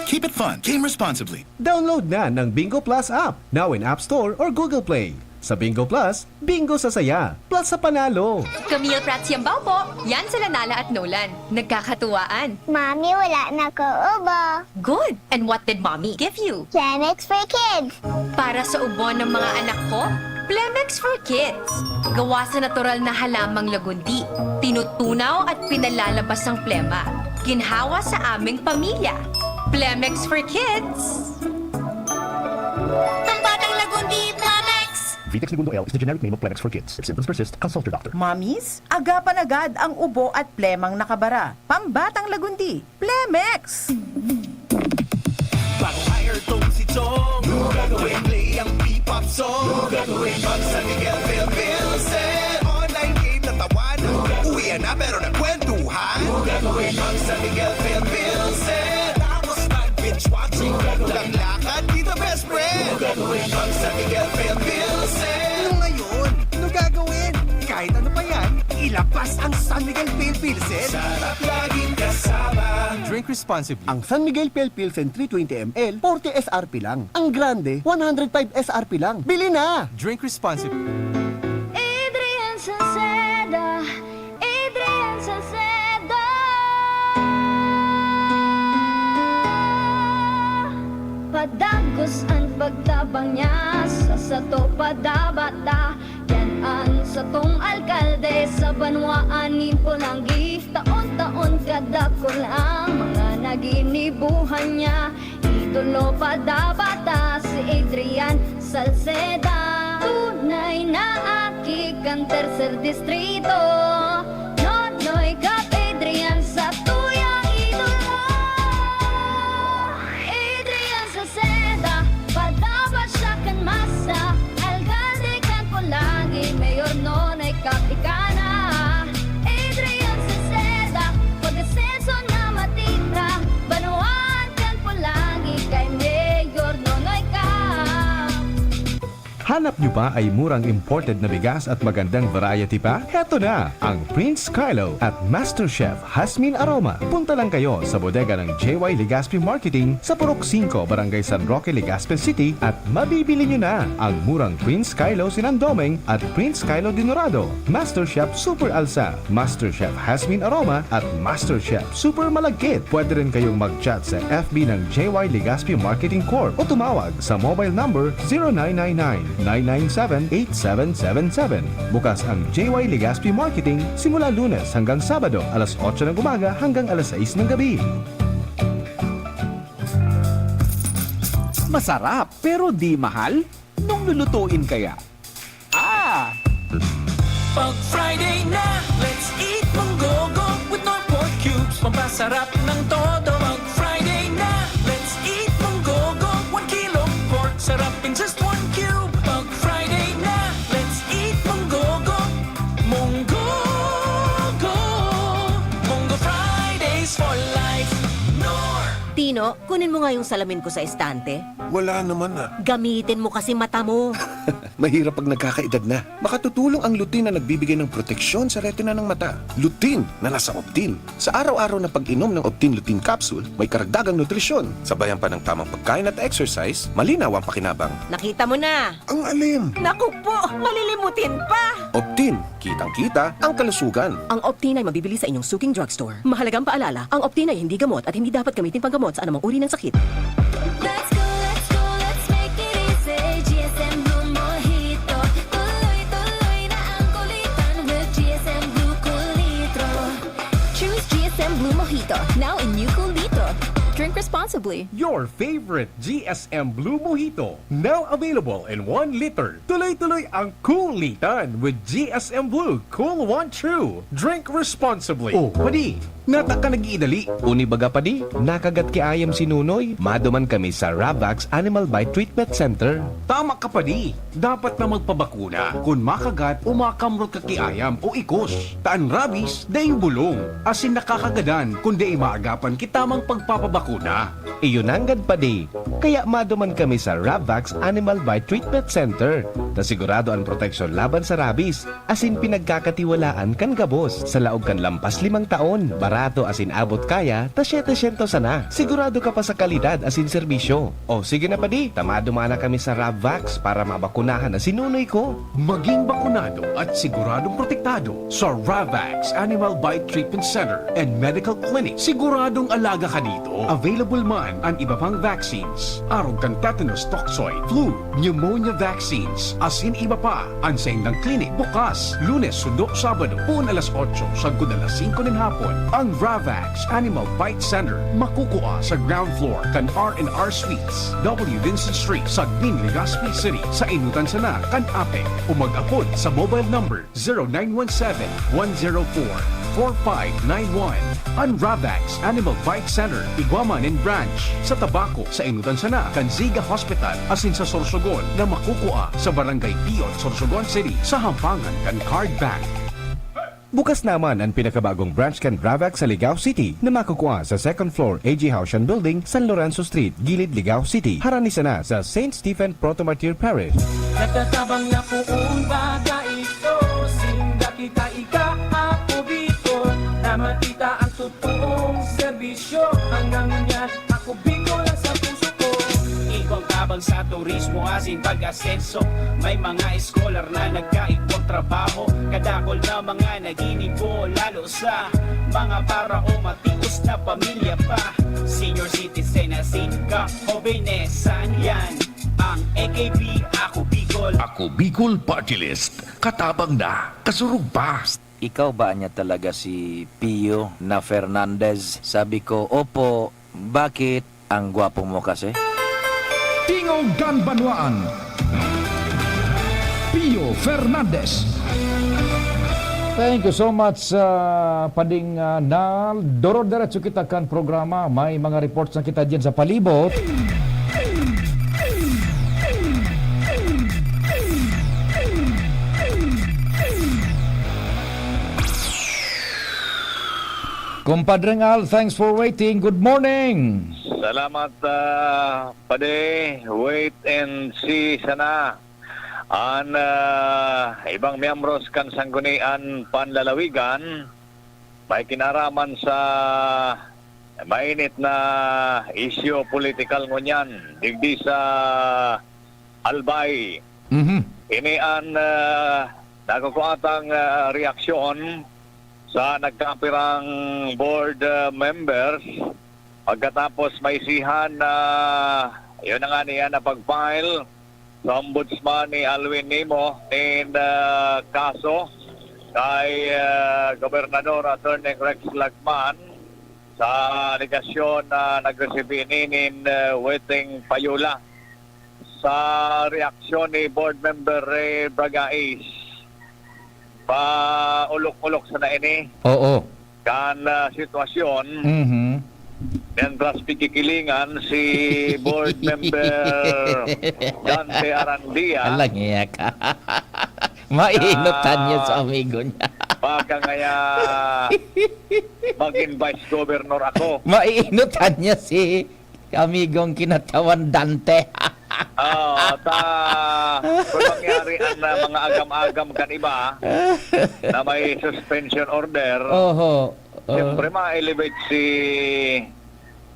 Keep it fun. Game responsibly. Download na ng Bingo Plus app, now in App Store or Google Play. Sa Bingo Plus, bingo sa saya, plus sa panalo. Camille Prats Yambao po. Yan sila Nala at Nolan. Nagkakatuwaan. Mami, wala na ko ubo. Good. And what did Mommy give you? Plemex for Kids. Para sa ubo ng mga anak ko, Plemex for Kids. Gawa sa natural na halamang lagundi. Tinutunaw at pinalalabas ang plema. Ginhawa sa aming pamilya. Plemex for Kids. Pambatang Lagundi, Plemex! Vitex Ligundo L is the generic name of Plemex for Kids. If symptoms persist, consult your doctor. Mommies, agapan agad ang ubo at plemang nakabara. Pambatang Lagundi, Plemex! Bago hire tong si Chong, gagawin play ang P-pop song. Pag San Miguel Film Pilsen, online game na tawanan. Uwian na pero nagkwentuhan. Pag San Miguel Film Pilsen, tapos mag-binge watching. Walang lakad, di the best friend. Pag San Miguel Film Pilsen. Ano ngayon? Ano gagawin? Kahit ano pa yan, ilabas ang San Miguel Pale Pilsen. Sarap laging kasama. Drink responsibly. Ang San Miguel Pale Pilsen three twenty M L, forty S R P lang. Ang grande, one hundred five S R P lang. Bili na! Drink responsibly. Adrian Salceda, Adrian Salceda. Padagos an pagtabang niya sa sato padabata. Yan an satong alkalde sa banwaan nin Polangui. Taon-taon kadakul ang mga naginibuhan niya. Idolo padabata si Adrian Salceda. Tunay na aki kan tercer distrito. Nonoy Cap Adrian sa tuyang idolo. Adrian Salceda, padapat siya kan masa. Alkalde kan Polangui, Mayor Nonoy Cap ika na. Adrian Salceda, pag-asenso na matira. Banwaan kan Polangui kay Mayor Nonoy Cap. Hanap nyo ba ay murang imported na bigas at magandang variety pa? Heto na ang Prince Carlo at Master Chef Jasmine Aroma. Punta lang kayo sa bodega ng J Y Legazpi Marketing sa Purok singko, Barangay San Roque, Legazpi City at mabibili nyo na ang murang Prince Carlo Sinandomeng at Prince Carlo Dinorado, Master Chef Super Alsa, Master Chef Jasmine Aroma at Master Chef Super Malagkit. Pwede rin kayong mag-chat sa F B ng J Y Legazpi Marketing Corp o tumawag sa mobile number zero nine nine nine, nine nine seven, eight seven seven seven. Bukas ang J Y Legazpi Marketing simula Lunes hanggang Sabado, alas otso ng umaga hanggang alas sais ng gabi. Masarap pero di mahal? Nung lulutuin kaya? Ah! Pag Friday na, let's eat munggogo with Knorr pork cubes. Pampasarap ng todo. Pag Friday na, let's eat munggogo. One kilong pork, sarap in just one cube. Pag Friday na, let's eat munggogo. Munggogo. Munggo Fridays for life. Knorr. Ino, kunin mo nga yung salamin ko sa estante. Wala naman, ah. Gamitin mo kasi mata mo. Mahirap pag nagkakaedad na. Makatutulong ang lutein na nagbibigay ng proteksyon sa retina ng mata. Lutein na nasa Optin. Sa araw-araw na pag-inom ng Optin Lutein Capsule, may karagdagang nutrisyon. Sabayan pa ng tamang pagkain at exercise, malinaw ang pakinabang. Nakita mo na! Ang alin? Naku po! Malilimutin pa! Optin, kitang-kita ang kalusugan. Ang Optin ay mabibili sa inyong suking drugstore. Mahalagang paalala, ang Optin ay hindi gamot at hindi dapat gamitin panggamot sa anumang uri ng sakit. Let's go, let's go, let's make it easy. G S M Blue Mojito. Tuloy-tuloy na ang kulitan with G S M Blue Cool Litro. Choose G S M Blue Mojito, now in new Cool Litro. Drink responsibly. Your favorite G S M Blue Mojito, now available in one liter. Tuloy-tuloy ang kulitan with G S M Blue Cool One True. Drink responsibly. Oh, padi, nata ka nag-iidali. Uni baga, padi, nakagat ki ayam si Nunoy. Maduman kami sa Ravax Animal Bite Treatment Center. Tama ka, padi. Dapat na magpabakuna kun makagat o makamrot ka ki ayam o ikos. Ta an rabies, daing bulong, asin nakakagadan kun dai maagapan ki tamang pagpapabakuna. Iyo nanggad, padi. Kaya maduman kami sa Ravax Animal Bite Treatment Center, ta sigurado an proteksyon laban sa rabies, asin pinagkakatiwalaan kan gabos. Sa laog kan lampas limang taon, barato asin abot kaya ta setecientos sana. Sigurado ka pa sa kalidad asin serbisyo. O sige na, padi, ta maduman na kami sa Ravax para mabakunahan na si Nunoy ko. Maging bakunado at siguradong protektado sa Ravax Animal Bite Treatment Center and Medical Clinic. Siguradong alaga ka dito. Available man an iba pang vaccines, arog kan tetanus toxoid, flu, pneumonia vaccines, asin iba pa. An saindang klinik bukas Lunes sundo Sabado, poon alas otso sagkod alas singko nin hapon. Ang Ravax Animal Bite Center makukua sa ground floor kan R and R Suites, W Vincent Street, Sagmin, Legazpi City, sa Inutan sana kan APEC, o mag-apod sa mobile number zero nine one seven, one zero four, four five nine one. An Ravax Animal Bite Center igwa man nin branch sa Tabaco, sa Inutan sana kan Ziga Hospital, asin sa Sorsogon na makukua sa Barangay Piyot, Sorsogon City, sa hampangan kan Card Bank. Bukas naman an pinakabagong branch kan Ravax sa Ligao City na makukua sa second floor A G Haushan Building, San Lorenzo Street, Gilid, Ligao City. Harani sana sa Saint Stephen Proto-Martyr Parish. Nagtatabang na poon baga ito, sinda kita ika, ako Bicol, na makita ang totoong serbisyo. Hanggang ngunyan, ako Bicol ang sa puso ko. Igwang tabang sa turismo asin pag-asenso. May mga eskolar na nagkaigwang trabaho. Kadakol na mga naginibo, lalo sa mga para o matios na pamilya pa. Senior citizen asin kahobenesan, yan ang A K B, Ako Bicol. Ako Bicol Party List. Katabang na, kasurog pa. Ikaw ba niya talaga si Pio na Fernandez? Sabi ko, "Opo, bakit? Ang gwapo mo kasi." Tingog kan Banwaan, Pio Fernandez. Thank you so much, ah, Pading, ah, Nal. Doro-deretso kita kan programa. May mga reports na kita diyan sa palibot. Compadre Ngal, thanks for waiting. Good morning. Salamat, ah, Padi. Wait and see sana. An, ah, ibang miyembros kan Sanggunian Panlalawigan may kinaraman sa mainit na isyu politikal ngunyan digdi sa Albay. Mhm. Ini an, ah, nakukuatang, ah, reaksyon sa nagkapirang board, ah, members pagkatapos maisihan na yun na nga niya na pag-file sa Ombudsman ni Alwin Nimo nin, ah, kaso kay, ah, Gobernador Attorney Rex Lagman sa alegasyon na nagresibi ini nin, ah, weteng payola. Sa reaksyon ni Board Member Ray Bragais, paulok-ulok sana ini Oo. kan, ah, sitwasyon. Mhm. Mientras pikikilingan si Board Member Dante Arandia. Alang iya ka. Maiinutan niya sa Ah. amigo niya. Baka ngaya maging vice governor ako. Maiinutan niya si amigong kinatawan Dante. Oo, ta, kung mangyari ang, ah, mga agam-agam kan iba na may suspension order, Oho. Oh. Siyempre, ma-elevate si,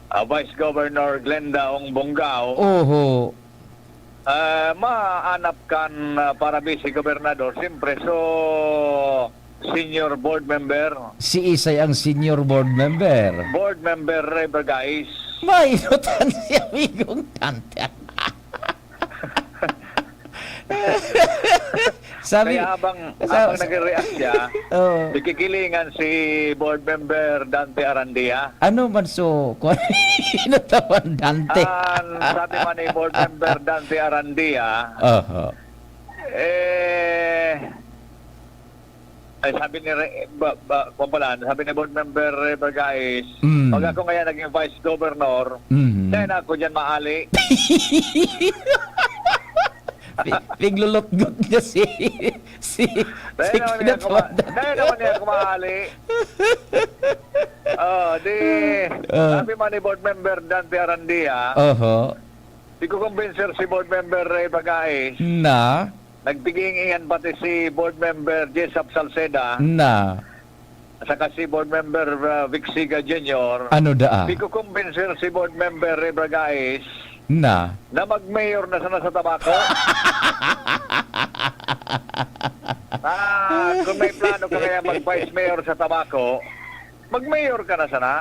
ah, Vice Governor Glenda Ong Bongao. Oho. Ah, maanap kan, ah, para vice gobernador, siyempre. So, senior board member. Si Isay ang senior board member. Board member, Ray Bergais. Mainutan si amigong Dante. Sabi, Kaya habang, sa-, habang sa-, nagre-react siya, Oo. nagkikilingan si board member Dante Arandia. Ano man so, kung ano yung natawan Dante? Ang sabi man ni board member Dante Arandia, Oho. eh, ay, sabi ni Re-, ba, ba, kung pala, sabi ni board member Ray Bergais, Mm. "Pag ako ngayon naging vice governor, Mhm. dahil na ako dyan maali." Pi-, piglulutgot niya si, si, Dahil si naman niya Kinatawan kuma-, Dante. dahil naman niya kumali. Oh, di, Ah. sabi man ni board member Dante Arandia, Oho. di ko kumbinser si board member Ray Bergais. Na? Nagtigiingan pati si board member Jessup Salceda. Na? Saka si board member, ah, Vic Siga Junior. Ano daa? Di ko kumbinser si board member Ray Bergais Na? na mag-mayor na sana sa Tabaco. Ah, kung may plano ka kaya mag-vice mayor sa Tabaco, mag-mayor ka na sana.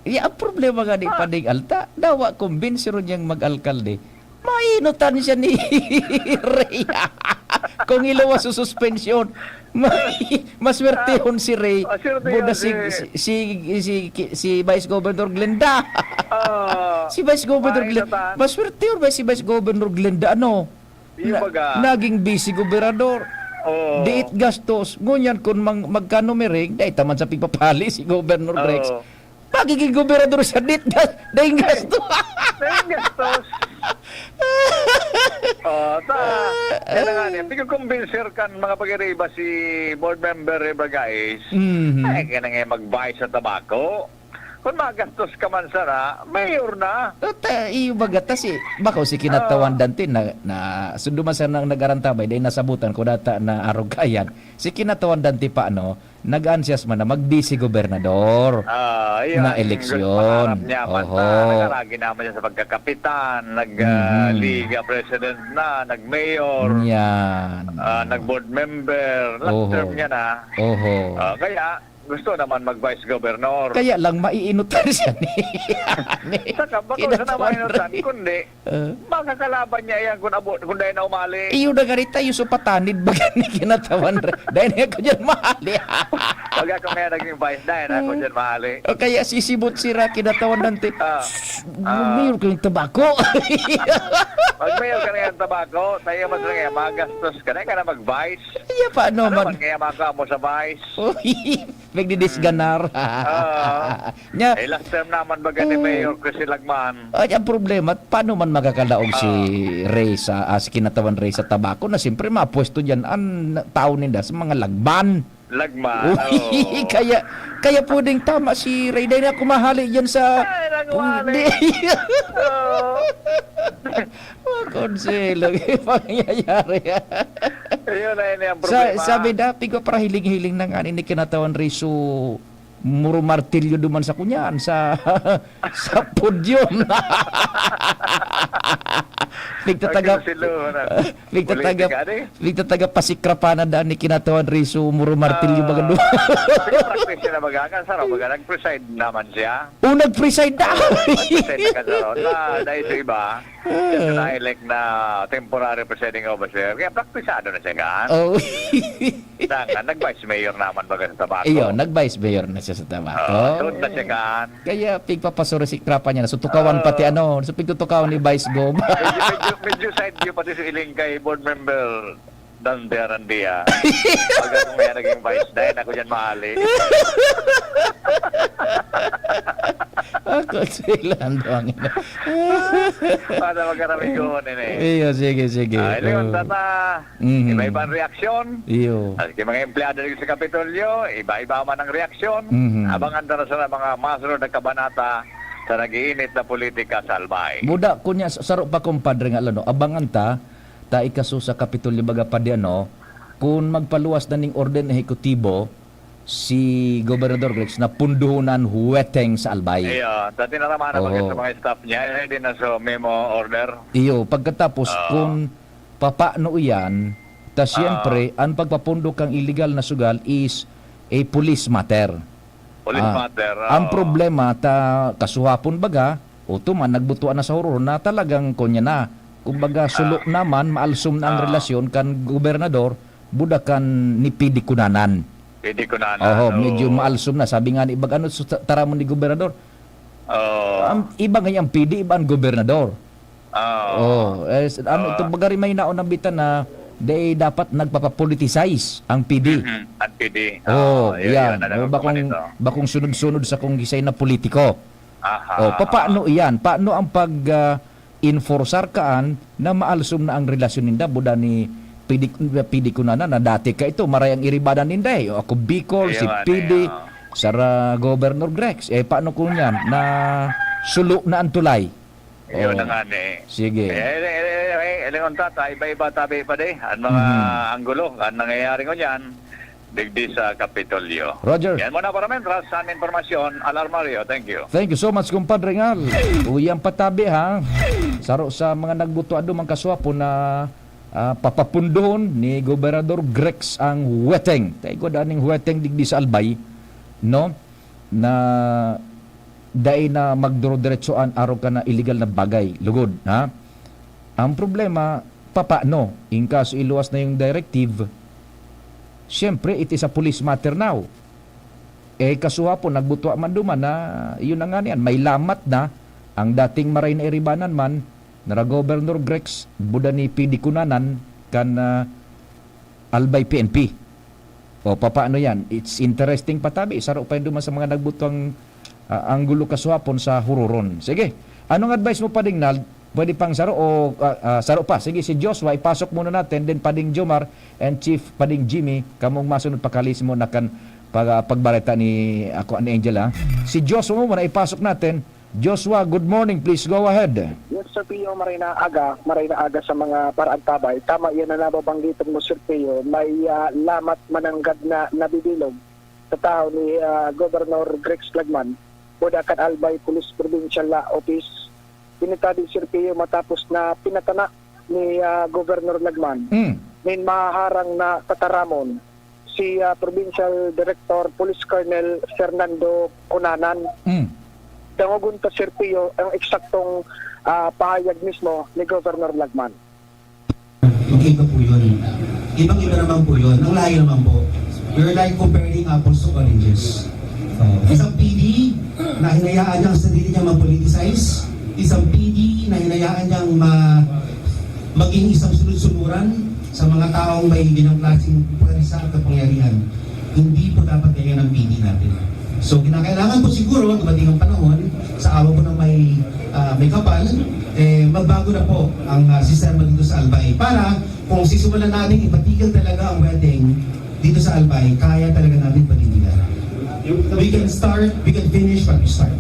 Iya, ang problema nga ni Ah. Pading Alta, dawa kumbinsiron niyang mag-alkalde. Mainutan siya ni Rhea. Kung ilawas sa suspensyon, may, maswertehon si Ray. Ah, swerte Buda yan si, si, si, si, si, si Vice Governor Glenda. Ah, Si Vice Governor Glenda, mainutan. Maswertehon ba si Vice Governor Glenda? Ano? Yung Na-, baga. naging vice gobernador. Oo. Diit gastos. Ngunyan, kung mang-, magkano mering, dahil taman sa pigpapali si Governor Grex. Oo. Magiging gobernador siya, dit gas-, daing gasto. Daing gastos. Oh, ta, yan na nga niya. Di ko kumbinser kan mga pag-iriba si board member Ray Bergais. Mhm. Ay, kaya na nga mag-vice sa Tabaco. Kung magastos ka man sana, mayor na. At, ah, iyo baga ta si, bako si Kinatawan Oo. Dante na, na, sundo man sana ang nag-arantabay, dahil nasabutan ko data na arugayan. Si Kinatawan Dante pa, ano, nag-ansias man na mag-vice gobernador Ah, ayun, na gusto eleksyon. pangarap niya man Oho. na nakaragi naman siya sa pagkakapitan, nag, ah, Mhm. liga president na, nag-mayor, Yan. ah, nag-board member, last Oho. term niya na. Oho. Ah, kaya gusto naman mag-vice governor. Kaya lang, maiinutan siya ni, ni Saka, bako sa Kinatawan namainotan, Dante. kundi Ah. Makakalaban niya yan kung abo-, kung dahil na umali. Iyo na gani tayo, so patanid baga ni Kinatawan Dante. Dahil na ako dyan, mahali. Pag ako ngayon naging vice, dahil na ako Hmm. dyan, mahali. O kaya sisibot si Ra-, Kinatawan Dante. Ah. Shh, Ah. mayor ka ng Tabaco. Pag mayor ka na yan, Tabaco, tayo mas lang yan, magastos ka na, ka na mag-vice. Iya, paano Ano man? man kaya makawa mo sa vice? Uy, nagdidisganar. Hmm. Ah. Nya, Eh, last term naman baga ni Oh. Mayor Chris Lagman. Ay, ang problema, paano man makakalaog si Ah. Ray sa, ah, si Kinatawan Ray sa Tabaco na siyempre mapwesto diyan ang tao ninda sa mga lagman? Lagman, Uy, oo. kaya, kaya pwedeng tama si Ray dahil na kumahali diyan sa Ay, nagwali. Hindi. Oo. Mga konselo, pangyayari. Ayun na, yun ang Sa-, problema. sabi dati ko, para hiling-hiling na nga, ini Kinatawan Ray, so, muro martilyo duman sa kunyan, sa, sa podium. Nagtataga-, Pagkasiluhan na. nagtataga-, Politika, ano eh? nagtataga pasikrapana daan ni Kinatawan Ray, so, muro martilyo Ah, baga duman. sige, practice na baga. Kan saro baga, nag-preside naman siya. O, nag-preside na. Oo, nag-preside na kan saro. Na, dahil sa iba, Ah. na-elect na temporary presiding officer. Kaya praktisado na siya, kan? Oh. Dangan, nag-vice mayor naman baga sa Tabaco. Iyo, nag-vice mayor na siya sa Tabaco. Oo, doon na siya, kan? Kaya pigpapasuro si Krapa niya na, so, tukawan Ah. pati ano, so, pigtutukawan ni Vice Gov. Medyo, medyo, medyo side view pati si Iling kay board member Dante Arandia. Pag ako ngayon naging vice, dahil ako dyan mahali. Ako, sila ang duwang ina. Para magkaramig ko ini. Iyo, sige, sige. Ah, Leon, Oo. Tata, Mhm. iba-iba ang reaksyon. Iyo. At yung mga empleyado dito sa Kapitolyo, iba-iba man ang reaksyon. Mhm. Abangan ta na sa mga masunod na kabanata sa nag-iinit na politika sa Albay. Buda, kunya, sa-, saro pa, kumpadre, nga, ano, abangan ta, ta ikaso sa Kapitolyo, baga pa di, ano, kung magpaluwas na ning orden ehekutibo, si Gobernador Grex na punduhonan huweteng sa Albay. Iyo, dati na naman ako Oho. sa mga staff niya, eh, di na sa memo order. Iyo, pagkatapos, Oo. kung papano iyan, ta siyempre, Oo. ang pagpapundo kang illegal na sugal is a police matter. Police Ah, matter, ang oo. problema, ta kasuhapon baga, o tuman, nagbutuan na sa horor na talagang kunya na. Kumbaga, sulo Ah. naman, maalsom na ang Oo. relasyon kan gobernador, buda kan ni P D Cunanan. P D Cunanan, Oho, oo. medyo maalsom na. Sabi nga ni iba, ano, sa taramon ni gobernador? Oo. Ang iba nga ang P D, iba ang gobernador. Oo. Oh, eh, s-, ano, Oo. ito, baga rin may naon na bitan na, di dapat nagpapapoliticize ang P D. Mhm, ang P D. Oo, Oo, yun, yan. yun, ano, O, bakong, ito. bakong sunod-sunod sa kung gisay na politiko. Aha, Oh, aha. papaano iyan? Paano ang pag, ah, enforcer kaan na maalsom na ang relasyon ninda, buda ni P D, P D Cunanan na dati ka ito, maray ang iribanan ninda eh. O, ako Bicol, si Ayun, P D, ayun. sara Governor Grex. Eh, paano kung yan? Na sulo na ang tulay. Ayun Oo. na nga ni. Sige. Eh, eh, eh, eh, eh, Leon Tata, iba-iba tabi pa di. Ang mga Mhm. anggulo, ang nangyayari ngunyan, digdi sa Kapitolyo. Roger. Yan muna para mentras sa aming impormasyon. Al Armario, thank you. Thank you so much, kumpadre Ngal. Uyan patabi, ha? Saro sa mga nagbuto ado, mga kaswapo na, ah, papapundon ni Gobernador Grex ang huweteng. Tayo ko daning huweteng digdi sa Albay, no? Na dai na magduro-diretsoan arog ka na illegal na bagay. Lugod, ha? Ang problema, papano? In kaso iluwas na yung directive, siyempre, it is a police matter now. Eh, kasuha po, nagbutwa man duman na, yun na nga niyan, may lamat na ang dating maray na iribanan man, nara Governor Grex, buda ni P D Cunanan, kan, ah, Albay P N P. O, papaano yan? It's interesting patabi. Saro pa yun duman sa mga nagbutwang, ah, anggulo kasuhapon sa huroron. Sige. Anong advice mo, Pading Nald? Pwede pang saro o, ah, ah, saro pa? Sige, si Joshua, ipasok muna natin. Then Pading Jomar and Chief Pading Jimmy, kamong masunod pakalis mo na kan pag-, pagbareta ni, ako, ni Angel, ha? Si Joshua mo muna, ipasok natin. Joshua, good morning. Please go ahead. Yes, Sir Pio, maray na aga. Maray na aga sa mga paraantabay. Tama yan na nababanggitan mo, Sir Pio. May, ah, lamat mananggad na nabibilog sa tahaw ni, ah, Governor Grex Lagman, buda kan Albay Police Provincial, ah, Office. Ini tabi, Sir Pio, matapos na pinatana ni, ah, Governor Lagman Mm. nin mahaharang na tataramon si, ah, Provincial Director Police Colonel Fernando Cunanan. Mm. Dangogon ta, Sir Pio, ang eksaktong, ah, pahayag mismo ni Governor Lagman. Magkaiba po yun. Ibang-iba naman po yun. Ang layo naman po. You're like comparing apples to oranges. Oh, isang P D na hinayaan niya ang sarili niya ma-politicize, isang P D na hinayaan niyang ma-, maging isang sunod-sunuran sa mga taong may ganyang klaseng pwersa at kapangyarihan. Hindi po dapat ganyan ang P D natin. So, kinakailangan po siguro, dumating ang panahon, sa awa po ng may, ah, may kapal, eh, magbago na po ang, ah, sistema dito sa Albay. Para kung sisimulan natin ipatigil talaga ang wedding dito sa Albay, kaya talaga natin panindigan. We can start, we can finish what we start.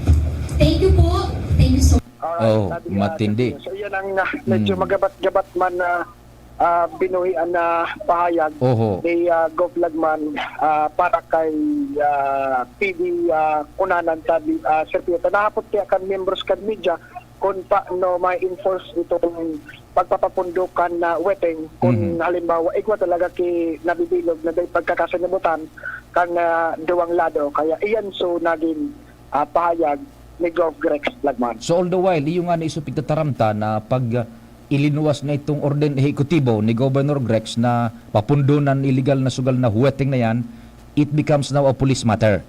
Thank you po. Thank you so much. Alright, Oh, sabi, ah, matindi. So, yan ang, ah, medyo Hmm. magabat-gabat man na, ah, binuhian na pahayag Oho. ni, ah, Gov Lagman, ah, para kay, ah, P D, ah, Cunanan, sabi, ah, Sir Pieta. Nahapot kaya kan membros kan media kung paano ma-enforce itong pagpapapundukan na weteng, kung Mhm. halimbawa, igwa talaga ki nabibilog na dahil pagkakasanibutan kan, ah, duwang lado. Kaya iyan so naging, ah, pahayag ni Gov Grex Lagman. So, all the while, iyo nga na iso pigtataramta na pag, ah, ilinuwas na itong orden ehekutibo ni Governor Grex na papundunan illegal na sugal na weteng na yan, it becomes now a police matter.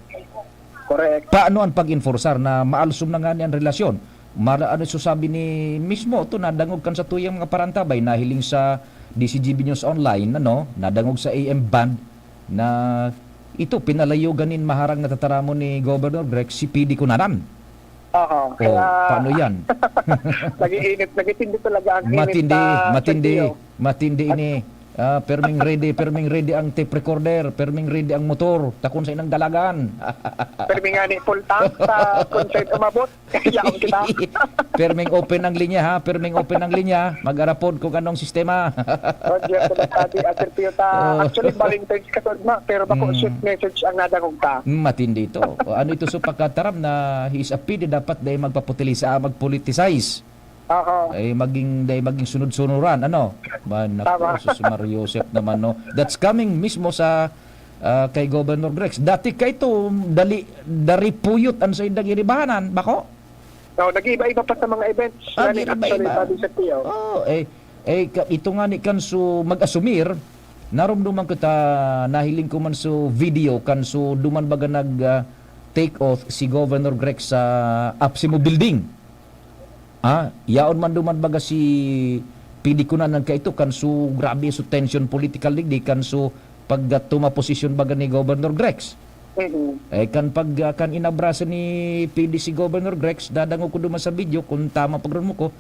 Correct. Paano ang pag-enforcer na maalsom na nga ni ang relasyon? Mara-, ano, so sabi ni mismo, to, nadangog kan sa tuyang mga parantabay, nahiling sa D C G B News Online, ano, nadangog sa A M band na ito, pinalayo ganin maharang na tataramon ni Governor Greg si P D Cunanan. Aha, O, paano yan? Nag-iinit, nagitindi talaga ang init Matindi, sa matindi, sentiyo. Matindi ini. Ah, perming ready, perming ready ang tape recorder, perming ready ang motor, takon sa inang dalagan. Permi nga ni full tank sa kung saan umabot. Yaon kita. Perming open ang linya ha, perming open ang linya. Mag-arapod kung anong sistema. Roger, sa Bagtadi, Asir Pio ta. Oh. Actually, Valentine's ka to, ma, pero bako Mm. sweet message ang nadangog ta. Hmm, matindi ito. O, ano ito so pagkataram na he is a P D, dapat dahil magpaputilisa, magpoliticize. Aha. Ay, maging, dahil maging sunod-sunuran, ano? Man, Tama. Nako, sus Mario Joseph naman, no? That's coming mismo sa ah, kay Governor Grex. Dati kay ito, dali, dari puyot ang sa indang iribahanan, bako? So, nag-iiba-iba pa sa mga events. Ah, Yan, nag-iiba-iba. Actually, sabi sa Pio. Oh, eh, eh, ka- ito nga ni kan so mag-asumir, narumduman ko ta, nahiling ko man so video, kan so duman baga nag ah, take oath si Governor Grex sa Apsimo Building. Ah, yaon man duman baga si P D Cunanan kaito, kan so grabe so tension political digdi, kan so pagtuma posisyon baga ni Governor Grex. Mhm. Eh, kan pag, ah, kan inabrasa ni P D si Governor Grex, dadangog ko duman sa video, kung tama pagrumo ko,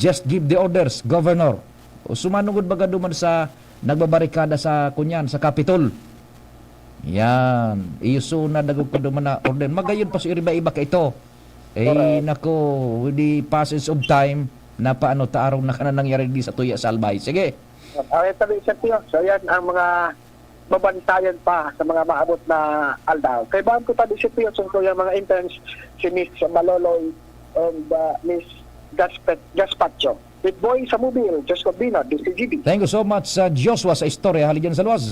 "Just give the orders, Governor." O sumanugod baga duman sa nagbabarikada sa, kunyan, sa Capitol. Yan. Iyo so nadangog ko duman na order. Magayon pa so iriba-iba kaito. Eh, Correct. Nako, with the passage of time, napaano ta arog na ka na nangyari di sa tuya sa Albay. Sige. Okay, sabi sa Pio. So, yan ang mga babantayan pa sa mga maabot na aldaw. Kay baan ko pa di si Pio, so yung mga interns, si Miss Maloloy and uh, Miss Gaspet, Gaspacho. With Boy sa Mobile, Joshua Bino, D C G B. Thank you so much sa Joshua sa istorya. Hali dyan sa luwas.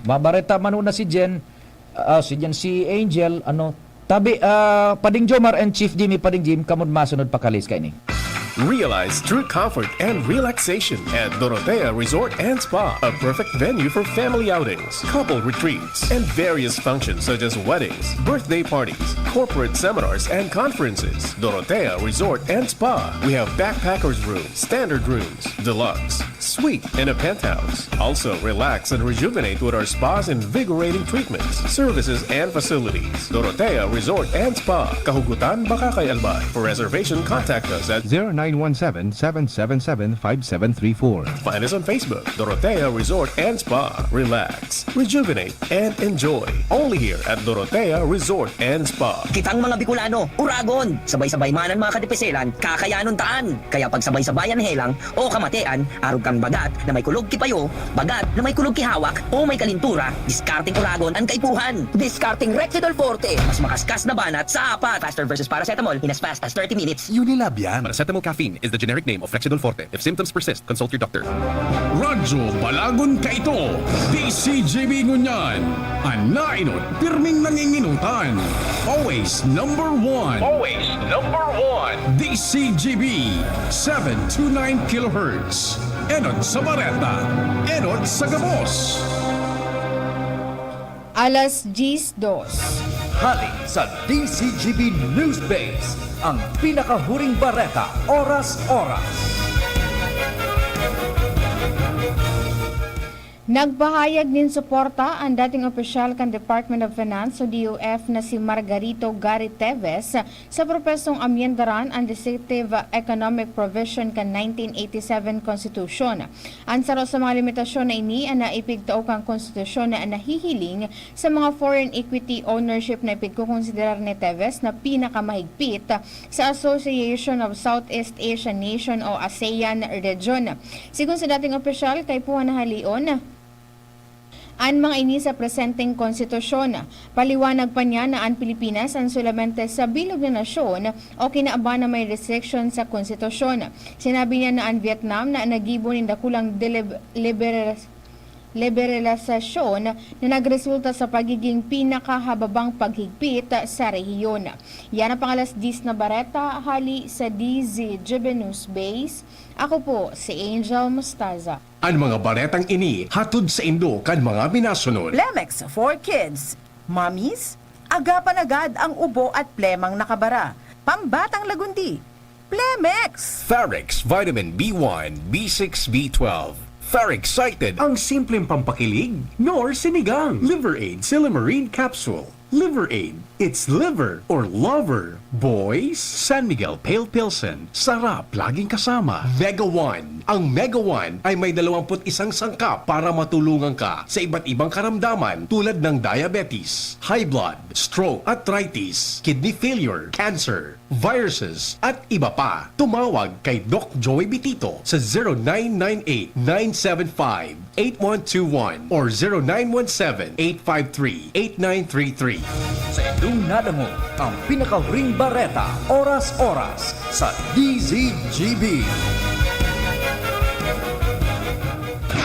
Mabareta man una si Jen, ah, si Jen, si Angel, ano, tabi, ah, Pading Jomar and Chief Jimmy, Pading Jim, kamod masunod pakalis kaini. Realize true comfort and relaxation at Dorotea Resort and Spa, a perfect venue for family outings, couple retreats, and various functions such as weddings, birthday parties, corporate seminars, and conferences. Dorotea Resort and Spa. We have backpackers room, standard rooms, deluxe, suite, and a penthouse. Also, relax and rejuvenate with our spa's invigorating treatments, services, and facilities. Dorotea Resort and Spa, Kahugutan, Bacacay, Albay. For reservation, contact us at zero nine one seven, seven seven seven, five seven three four. Find us on Facebook, Dorotea Resort and Spa. Relax, rejuvenate, and enjoy. Only here at Dorotea Resort and Spa. Kitang mga Bicolano, uragon! Sabay-sabay man an mga kadipiselan, kakayanon taan! Kaya pagsabay-sabayan helang o kamatean, arog kan bagat na may kulog ki payo, bagat na may kulog ki hawak, o may kalintura, diskarteng uragon an kaipuhan! Diskarteng Rexidol Forte! Mas makaskas na banat sa apat! Faster versus paracetamol in as fast as thirty minutes. Unilab yan. Paracetamol caffeine is the generic name of Rexidol Forte. If symptoms persist, consult your doctor. Radyo Balagon Kaito, D C G B ngunyan. An nainot, pirming nanginginutan. Always number one. Always number one. D C G B, seven two nine kilohertz. Enot sa bareta, enot sa gabos. Alas diyes dos. Hali sa D C G B News Base, ang pinakahuring bareta, oras-oras. Nagpahayag nin suporta an dating opisyal kan Department of Finance o D O F na si Margarito Gary Teves sa propesong amyendaran an Legislative Economic Provision kan nineteen eighty-seven Constitution. An saro sa mga limitasyon na ini an naipigtao kan Konstitusyon na nahihiling sa mga foreign equity ownership na ipigkokonsiderar ni Teves na pinakamahigpit sa Association of Southeast Asian Nation o ASEAN region. Sigon sa dating opisyal, kaipuhan na halion an mga ini sa presenteng konstitusyon. Paliwanag pa niya na an Pilipinas an solamente sa bilog na nasyon o kinaban na may restriction sa konstitusyon. Sinabi niya na an Vietnam na nagibo nin dakulang delib- liberas- liberalisasyon na nagresulta sa pagiging pinakahababang paghigpit sa rehiyon. Yan ang pangalas dis na bareta hali sa D Z G B News Base. Ako po si Angel Mostaza. An mga baretang ini hatod saindo kan mga minasunod. Plemex for Kids. Mommies, agapan agad ang ubo at plemang nakabara. Pambatang lagundi. Plemex! Farex Vitamin B one, B six, B twelve. Farex Cited. Ang simpleng pampakilig, nor sinigang. Liver Aid Silymarin Capsule. Liver Aid. It's liver or lover. Boys, San Miguel Pale Pilsen. Sarap, laging kasama. Mega One. Ang Mega One ay may dalawampu't isang sangkap para matulungan ka sa iba't ibang karamdaman tulad ng diabetes, high blood, stroke, arthritis, kidney failure, cancer, viruses, at iba pa. Tumawag kay Doc Joey Bitito sa zero nine nine eight nine seven five eight one two one or zero nine one seven eight five three eight nine three three. Sa inyong nadangog ang pinakahuring bareta, oras-oras, sa D Z G B.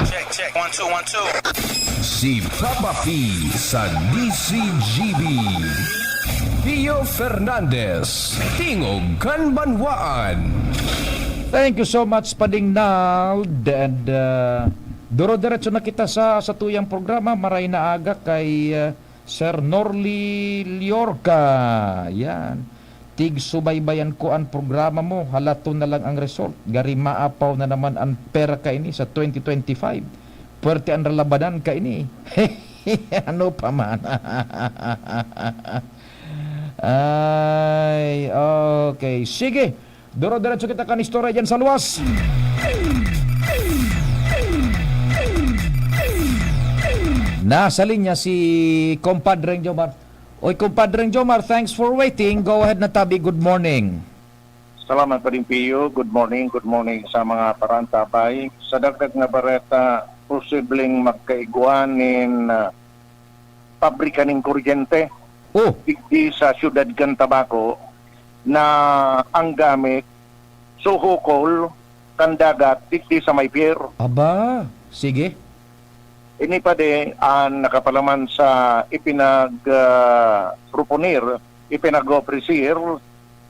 Check, check. One, two, one, two. Si Papa P sa D Z G B. Pio Fernandez, Tingog kan Banwaan. Thank you so much, Pading Nald. And, uh, duro-diretso na kita sa, sa tuyang programa. Maray na aga kay, uh, Sir Norly Liorca. Yan. Tig subaybayan ko an programa mo. Halaton na lang ang result. Gari maapaw na naman an pera kaini sa twenty twenty-five. Puwerte an lalabanan kaini. Ano pa man. Ay, okay. Sige. Duro-diretso kita kan istorya dyan sa luwas. Nasa linya si Compadre Jomar. Oy, Compadre Jomar, thanks for waiting. Go ahead na tabi. Good morning. Salamat, Pading Pio. Good morning, good morning sa mga parantabay. Sa dagdag na bareta, posibleng magkaigwa nin, ah, pabrika nin kuryente Oh. digdi sa siyudad kan Tabaco na ang gamit suhukol kan dagat digdi sa may pier. Aba, sige. Ini pa di ang nakapalaman sa ipinag, ah, proponir, ipinag-ofrecer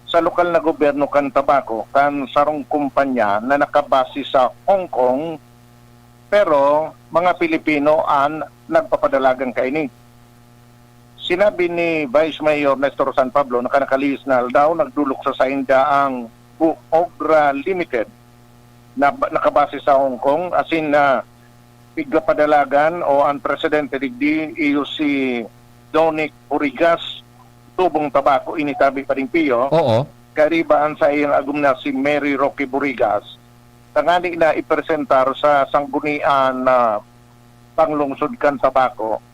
sa lokal na gobyerno kan Tabaco kan sarong kumpanya na nakabase sa Hong Kong, pero mga Pilipino an nagpapadalagan kaini. Sinabi ni Vice Mayor Nestor San Pablo na kan nakalihis na aldaw nagdolok sa sainda ang Bu-, Ogra Limited na ba-, nakabase sa Hong Kong, asin na pigpapadalagan o ang presidente digdi iyo si Donic Burigas, Tubong Tabaco, ini tabi, Pading Pio. Oo. Kariba an saiyang agom na si Mary Roque Burigas, tangani na ipresentar sa Sanggunian na Panglungsod kan Tabaco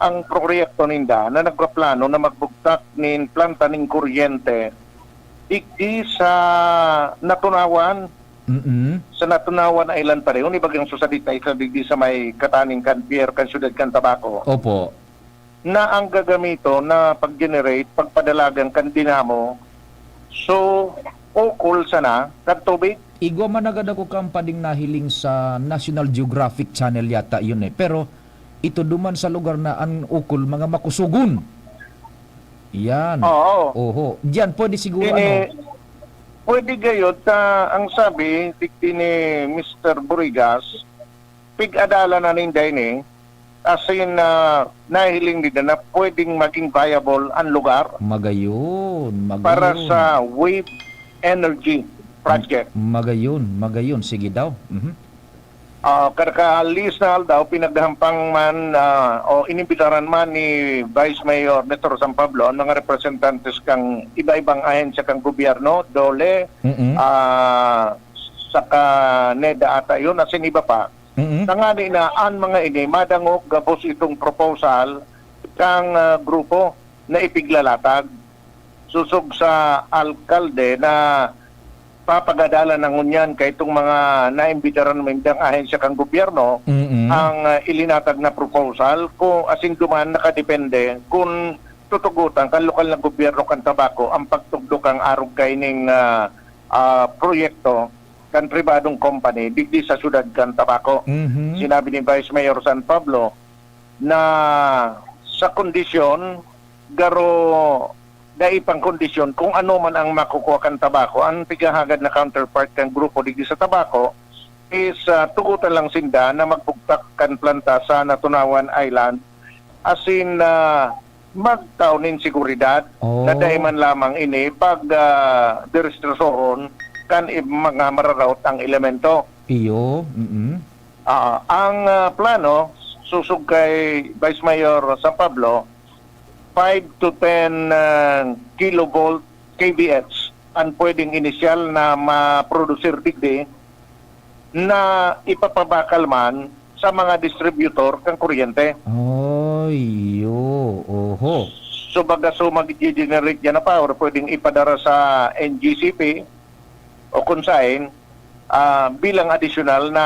ang proyekto ninda na nagpaplano na magbugtak nin planta nin kuryente digdi sa Natunawan. Mm-mm. Sa Natunawan Island pa rin, ibagang susadita isa digdi sa may kataning kan pier kan siyudad kan Tabaco. Opo. Na ang gagamiton na pag-generate, pagpadalagan kan dinamo, so, ukol sana kan tubig. Igwa man nagad ako kan pading nahiling sa National Geographic Channel yata yun eh. Pero ito duman sa lugar na an ukol, mga makusugon. Yan. Oo. Oho. Diyan, pwede siguro, Ini, ano? Pwede gayod, ta, ang sabi, digdi ni Mister Burigas, pig-adalan na ninda ini, as in, ah, nahiling nila na pwedeng maging viable ang lugar Magayon, magayon. para sa wave energy project. Magayon, magayon. Sige daw. Mhm. Ah, kadakaalis na aldaw, pinaghampang man, ah, o inimbitaran man ni Vice Mayor Nestor San Pablo ang mga representantes kan iba-ibang ahensya kan gobyerno, DOLE, Mm-mm. ah, saka NEDA ata yun, asin iba pa. Mm-mm. Tangani na an mga ini madangog gabos itong proposal kang, ah, grupo na ipiglalatag. Sosog sa alkalde na papagadalan na ngunyan kaitong mga naimbitaran nindang ahensya kan gobyerno Mm-mm. ang, ah, ilinatag na proposal, kung asin duman nakadepende kun tutugotan kan lokal na gobyerno kan Tabaco ang pagtugdok kan arog kaining, ah, ah, proyekto kan pribadong company digdi sa siyudad kan Tabaco. Mhm. Sinabi ni Vice Mayor San Pablo na sa kondisyon, garo dai pang kondisyon kung ano man ang makukuha kan Tabaco, ang pighahagad na counterpart kan grupo digdi sa Tabaco is, ah, tugotan lang sinda na magbugtak kan planta sa Natunawan Island, asin, ah, magtao nin seguridad Oh. na dai man lamang ini pag, ah, derestrisohon kan ib-, mga mararaot ang elemento. Iyo, mm. Ah, ang, ah, plano, sosog kay Vice Mayor San Pablo, Five to ten, ah, kilovolt K V H ang pwedeng inisyal na maprodusir digdi na ipapabakal man sa mga distributor kan kuryente. Ay, yo, oho. So, baga, so, mag-generate yan na power, pwedeng ipadara sa N G C P o kung saan, ah, bilang adisyonal na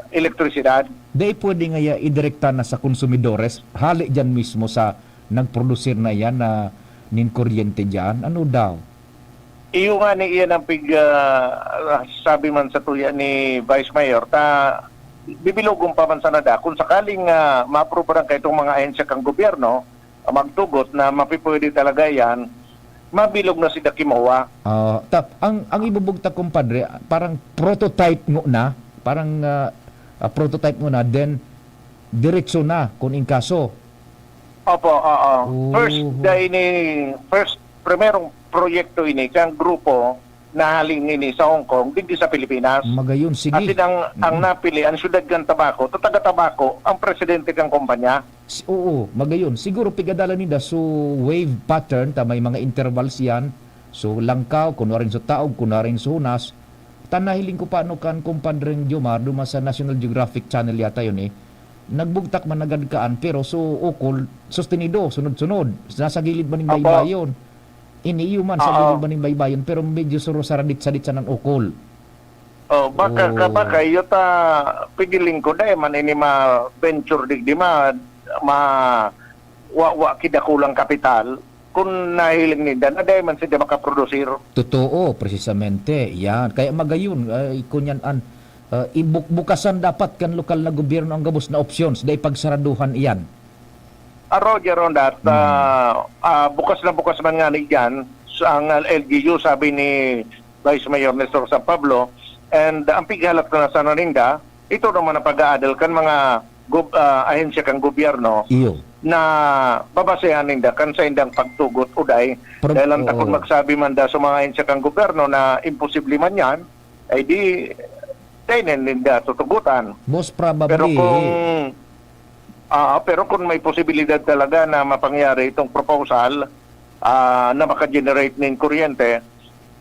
elektrisidad. Dai pwede ngaya idirekta na sa konsumidores, hali diyan mismo sa nagprodusir na iyan na nin kuryente diyan? Ano daw? Iyo nga ni iyan ang pig-, ah, sabi man sa tuya ni Vice Mayor, ta bibilogon pa man sana da kung sakaling, ah, maaprubaran ka itong mga ahensya kang gobyerno, ah, magtugot na mapipwede talaga iyan, mabilog na si Dakimawa. Ah, ta-, ang, ang ibubugtak, kumpadre, parang prototype ngona, parang, ah, ah, prototype ngona, then diretso na kung in kaso. Opo, oo. First, Oho. Dai ni, first, primerong proyekto ini kan grupo na haling ini sa Hong Kong, digdi sa Pilipinas. Magayon, sige. Asin ang, ang Mm. napili, ang siyudad kan Tabaco, to taga Tabaco, ang presidente kan kumpanya. Si-, oo, magayon. Siguro pigadalan ninda, so, wave pattern, ta may mga intervals yan. So, langkaw, kunwarin sa taog, kunwarin sa hunas. Ta nahiling ko pa, ano, kan kumpadreng Jomar, duma sa National Geographic Channel yata yun, eh. Nagbugtak man, nagad kaan, pero so, ukol, sustenido, sunod-sunod. Nasa gilid man ning Opo. baybayon. Ini iyo man, sa Oo. gilid man ning baybayon, pero medyo suro saradit-sadit sa nan ukol. Oh, baka ka, Oo. baka iyo ta, pigiling ko, dai man ini ma-venture digdi, ma, ma, wa, wa ki dakulang kapital. Kun nahiling ninda na dai man sila makaprodusir. Totoo, presisamente. Yan. Kaya magayon, ay, kun yan an, ah, ibuk-, bukasan dapat kan lokal na gobyerno ang gabos na options, dai pagsaraduhan iyan. Ah, Roger, on that, Mm. ah, ah, bukas na bukas man nga ni diyan, sa, ang L G U, sabi ni Vice Mayor Nestor San Pablo, and ang pighalat ko na sana ninda, ito naman ang pag-aadal kan mga gob-, ah, ahensya kan gobyerno Iyo. na babasehan ninda kan saindang pagtugot, uday. Prob-, Dahil ang takot oo. magsabi man da sa mga ahensya kan gobyerno na imposible man yan, ay di, dai na ninda tutugutan. Most probably. Pero kung, ah, pero kung may posibilidad talaga na mapangyari itong proposal, ah, na maka-generate nin kuryente,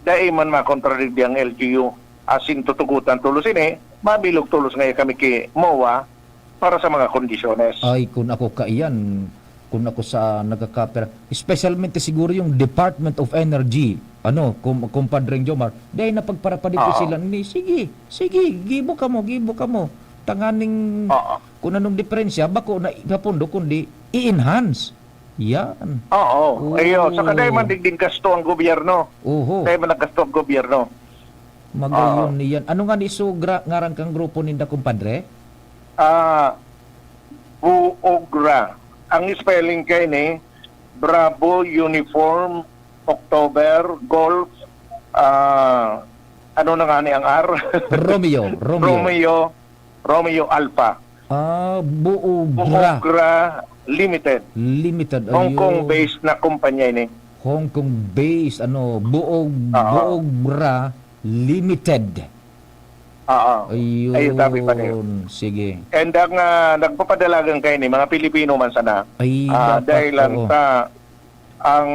dai man makontradigdi ang L G U. Asin tutugutan tolos ini, mabilog tolos ngaya kami ki MOA para sa mga kondisyones. Ay, kun ako kaiyan, kun ako sa nagkakapera, especialmente siguro yung Department of Energy, ano, kum-, kumpadreng Jomar, dai na pagparapadid ko Oo. sila ni, sige, sige, gibo kamo, gibo kamo. Tanganing Oo. kung anong diferensya, bako na ipapundo, kundi i-enhance. Yan. Oo. Oo. Ayo, saka dai man digding gasto ang gobyerno. Oho. Dai man naggasto ang gobyerno. Magayon Oo. niyan. Ano nga ni so gra-, ngaran kang grupo ninda, kumpadre? Ah, Buogra. Ang spelling kay ni Bravo Uniform October Golf, ah, ano na nga ni ang R? Romeo, Romeo. Romeo, Romeo Alpha. Ah, Buogra. Buogra Limited. Limited, Hong Kong ayun. based na kumpanya ini. Hong Kong based, ano, Buog-, Oo. Buogra Limited. Oo. Ayun. Ayun, sabi pa niyo. Sige. And ang, ah, nagpapadalagan kayo ni mga Pilipino man sana. Ay, Ah, dapat, dahil lang oo. sa ang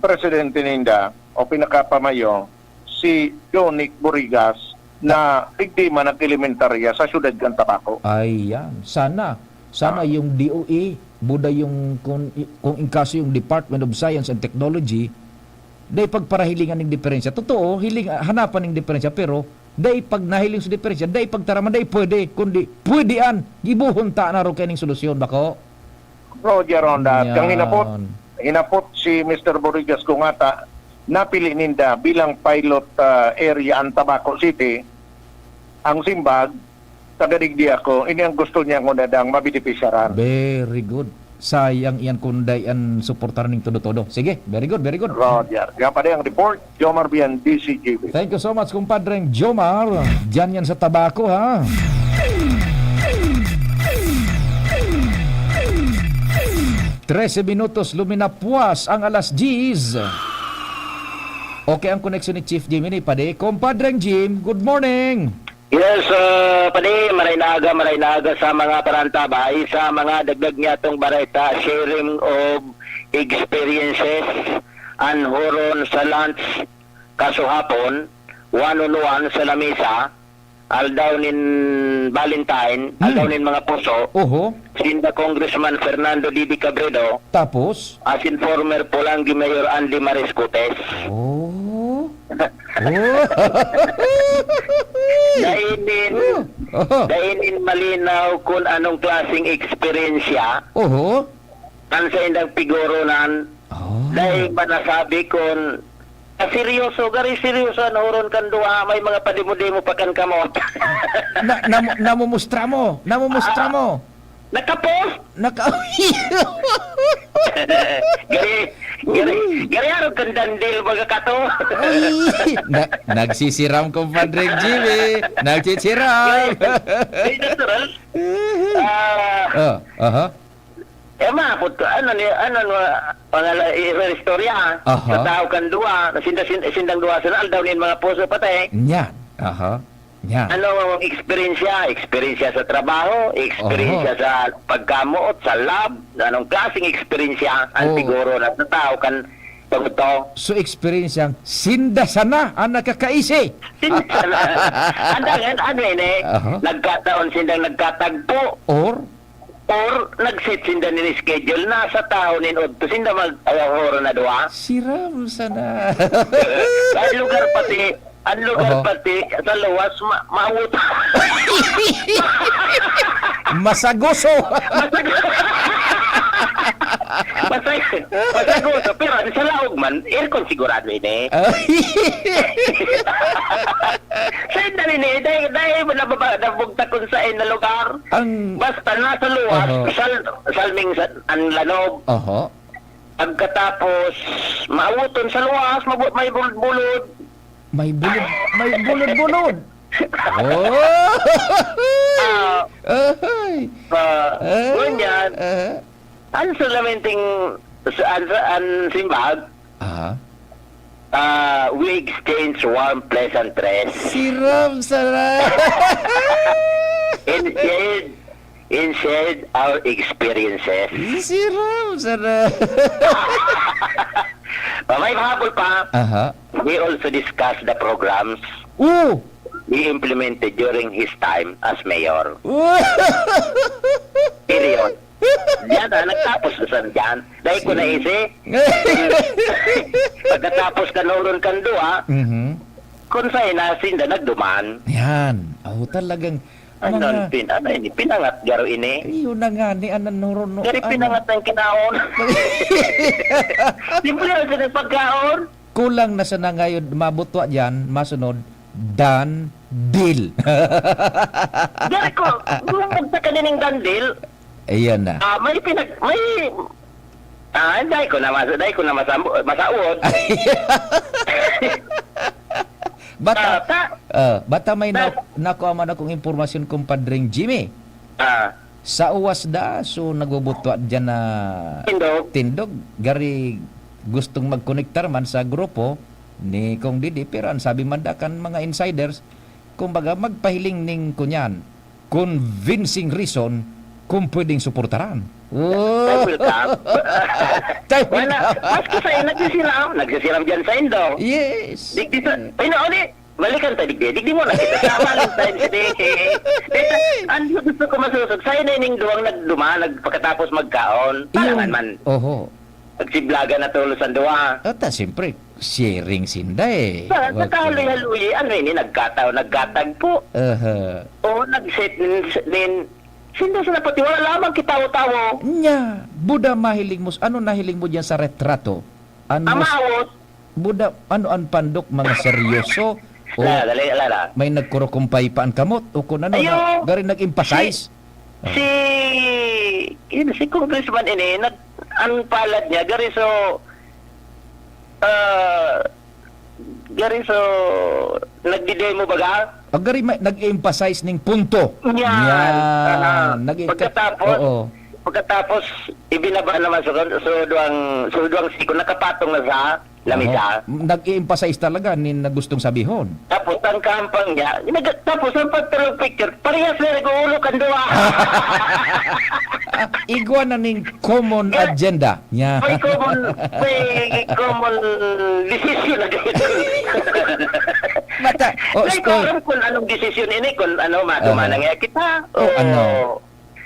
presidente ninda o pinakapamayo, si Jonic Borigas, na digdi man nag-elementarya sa siyudad kan Tabaco. Ay, yan. Sana, sana Ah. yung D O E, buda yung, kung, kung in kaso yung Department of Science and Technology, dai pagparahilingan ning diferensya. Totoo, hiling, hanapan ning diferensya, pero dai pag nahiling sa diferensya, dai pagtaraman, dai pwede, kundi pwede an, gibohon ta na ro kaining solusyon, bako. Roger on that. Kang hinapot, Yan. hinapot si Mister Borigas kung ata napili ninda bilang pilot, ah, area ang Tabaco City, ang simbag, taga digdi ako, ini ang gusto niya ngunadang mabenepisyaran. Very good. Sayang iyan kung dai an suportar ning todo-todo. Sige, very good, very good. Roger. Yan pa rin ang report. Jomar Bian, D C G B. Thank you so much, kumpadreng Jomar. Diyan yan sa Tabaco, ha? Trese minutos luminapuas ang alas diyes. Okay ang koneksyon ni Chief Jimmy ni Padi. Kumpadreng Jim, good morning. Yes, ah, Padi, maray na aga, maray na aga sa mga parantabay, sa mga dagdag niya tong bareta, sharing of experiences an horon sa lunch kasuhapon, one on one sa lamesa, aldaw nin Valentine, aldaw Hmm. nin mga puso, Oho. sinda Congressman Fernando Didi Cabredo, Tapos? asin former Polangui Mayor Andy Mariscotes. Oh. Oh. Dai nin, Oh. Oho. dai nin malinaw kun anong klaseng eksperyensya Oho. kan saindang pigoronan. Oh. Dai ba nasabi kun, ah, seryoso, gari seryoso an horon kan duwa, may mga padimo-dimo pa kan kamot. Na, namu-, namumustra mo, namumustra Ah. mo. Nakapost? Naka- Gari, gari, gari arog kan dandil, baga kato. Ay, na-, nagsisiram, Compadre Jimmy. Nagsisiram. Gari, gari natural. Ah. Oh, aha. Eh, maabot ko. Ano ni, ano, ano, mga la-, i-, istorya, Aha. sa tao kan duwa, na sinda, sin-, sindang duwa, sa aldaw nin mga puso patay. Yan. Aha. Yan. Ano ang eksperyensya? Eksperyensya sa trabaho, eksperyensya Oho. sa pagkamoot, sa love, anong klaseng eksperyensya ang Oo. siguro na sa tao kan pagbuto? So, eksperyensyang sinda sana ang nakakaisi. Sinda sana. Ang dangan, ano yun eh, Aha. nagkataon sindang nagkatagpo. Or? Or nag-set sinda nin schedule na sa taon nin udto sinda mag-, ay, oras na duwa. Siram sana. Ang lugar pati, ang lugar Oho. pati sa luwas, ma-, maawot. Masagoso. Masag-, masag-, masagoso. Pero ang sa laog man, aircon sigurado ini. Ay. Sa inda rin eh, dahil, dahil nababa-, nabugtak kung sa na lugar. Ang Basta nasa luwas, Oho. sal-, salming sa, ang lanob. Oho. Pagkatapos, maawoton sa luwas, mabu-, may bulod-bulod. May bulod, may bulod-bulod. Oh! Ah, Ay! ah, Ah, ngunyan, ah. ang solamenting, sa, ang, ang simbag, Aha. Ah, we exchange warm pleasantries. Siram sana. And shared, and shared our experiences. Siram sana. Pa, may pahabol pa. Aha. We also discuss the programs Oo. he implemented during his time as mayor. Oo. Period. Diyan na, nagtapos na sa diyan. Dahil ko Si- naisi, pagkatapos kan horon kan duwa, Mhm. kun saan na sinda nagduman. Yan. Oh, talagang Ano, mga pin-, ano ini? Pinangat garo ini? Ayun na nga, ni anan horon, no, Gari ano? pinangat ang kinaon. Simple lang sa pagkaon. Kulang na sana ngayon, mabutwa diyan, masunod, dandil. Gari ko, kung magtaka nining dandil, Ayan na. ah, may pinag-, may, ah, dai ko na mas-, dai ko na masambo-, masaod. Bata, Ah, ta- ah, bata may na-, Ta- nakuha man akong impormasyon, Kumpadring Jimmy. Ah. Sa uwas da, so nagbubutwa diyan na Tindog. tindog. Gari gustong magkonektar man sa grupo ni Kong Didi, pero ang sabi man da kan mga insiders, kumbaga, magpahiling ning kunyan, convincing reason kung pwedeng suportaran. Oh! Time will come. Time will Wala. come. Maski sa, nagsisiram, nagsisiram diyan sa Indo. Yes. Digdi sa, pinauli, Balikan ta digdi, digdi mo na kita sa Valentine's Day. Dito, ang gusto ko masusog, sa'yo na ining duwang nagduma, nagpakatapos magkaon. Para Yung man, man. Oho. Nagsiblagan na tulos ang duwa. At, ah, siyempre, sharing sinda eh. Sa, Wag sa kaluy-haluy, ano ini, nagkataw, nagkatagpo. Aha. O, nag-set nin, nin, sinda sa napati, wala lamang kitawo-tawo. Nya, Buda, mahiling mo, ano nahiling mo diyan sa retrato? Ano Ang mas maawot. Buda, ano an pandok, mga seryoso? O La, dali, la, la. may nagkurukumpay pa an kamot? O kun ano Ayo, na, gari nag-emphasize? si, Oh. si, yun, si Congressman ini, nag-, ang palad niya, gari so, ah, gari so, nagdi-demo baga? Pag gari may, nag-emphasize ning punto. Yan. Yan. Aha. Nag-, Pagkatapos, oo. pagkatapos, ibinaba naman sa, sa duwang, sa duwang siko, nakapatong na sa Lamisa. Aha. Nag-i-emphasize talaga nin na gustong sabihon. Tapos ang kahampang niya, nag-, tapos ang pagtulog picture, parehas na nag-uulog ang duwa. Ah, igwa na ning common Ga-, agenda niya. May common, may common decision na ganyan. Mata, oh, May ko alam kung anong decision ini, kung ano, Aha. matumana nga kita. Oh, O, ano?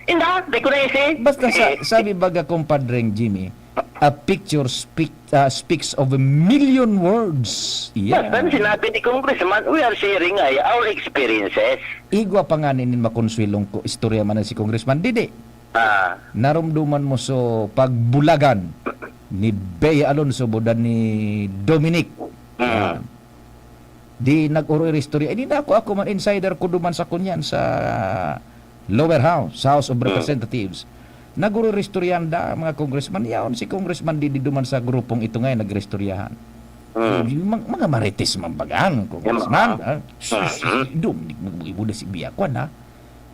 Inda, di ko naisip. Basta sa, Eh, sabi baga, kumpadreng Jimmy, "A picture speak, ah, speaks of a million words." Yeah. Basta sinabi ni Congressman, we are sharing, ay, our experiences. Igwa pa nga nin makonsuelong ko, istorya man na si Congressman Didi. Ah. Narumduman mo so pagbulagan ni Bea Alonso budan ni Dominic. Mm. Ah. Di nag-oro-oro istorya. Ini na ako, ako man, insider ko duman sa kunyan sa lower house, sa House of Mm. Representatives. Nag-oro-oro istorya da, mga congressman. Yaon si congressman di, di duman sa grupong ito ngayon, nag-istoryahan. Mm. Yung mga, mga marites man baga, congressman, Yung mga ha? Sus, Mm. Dom, di mo ibo na si Biya, kwan, ha?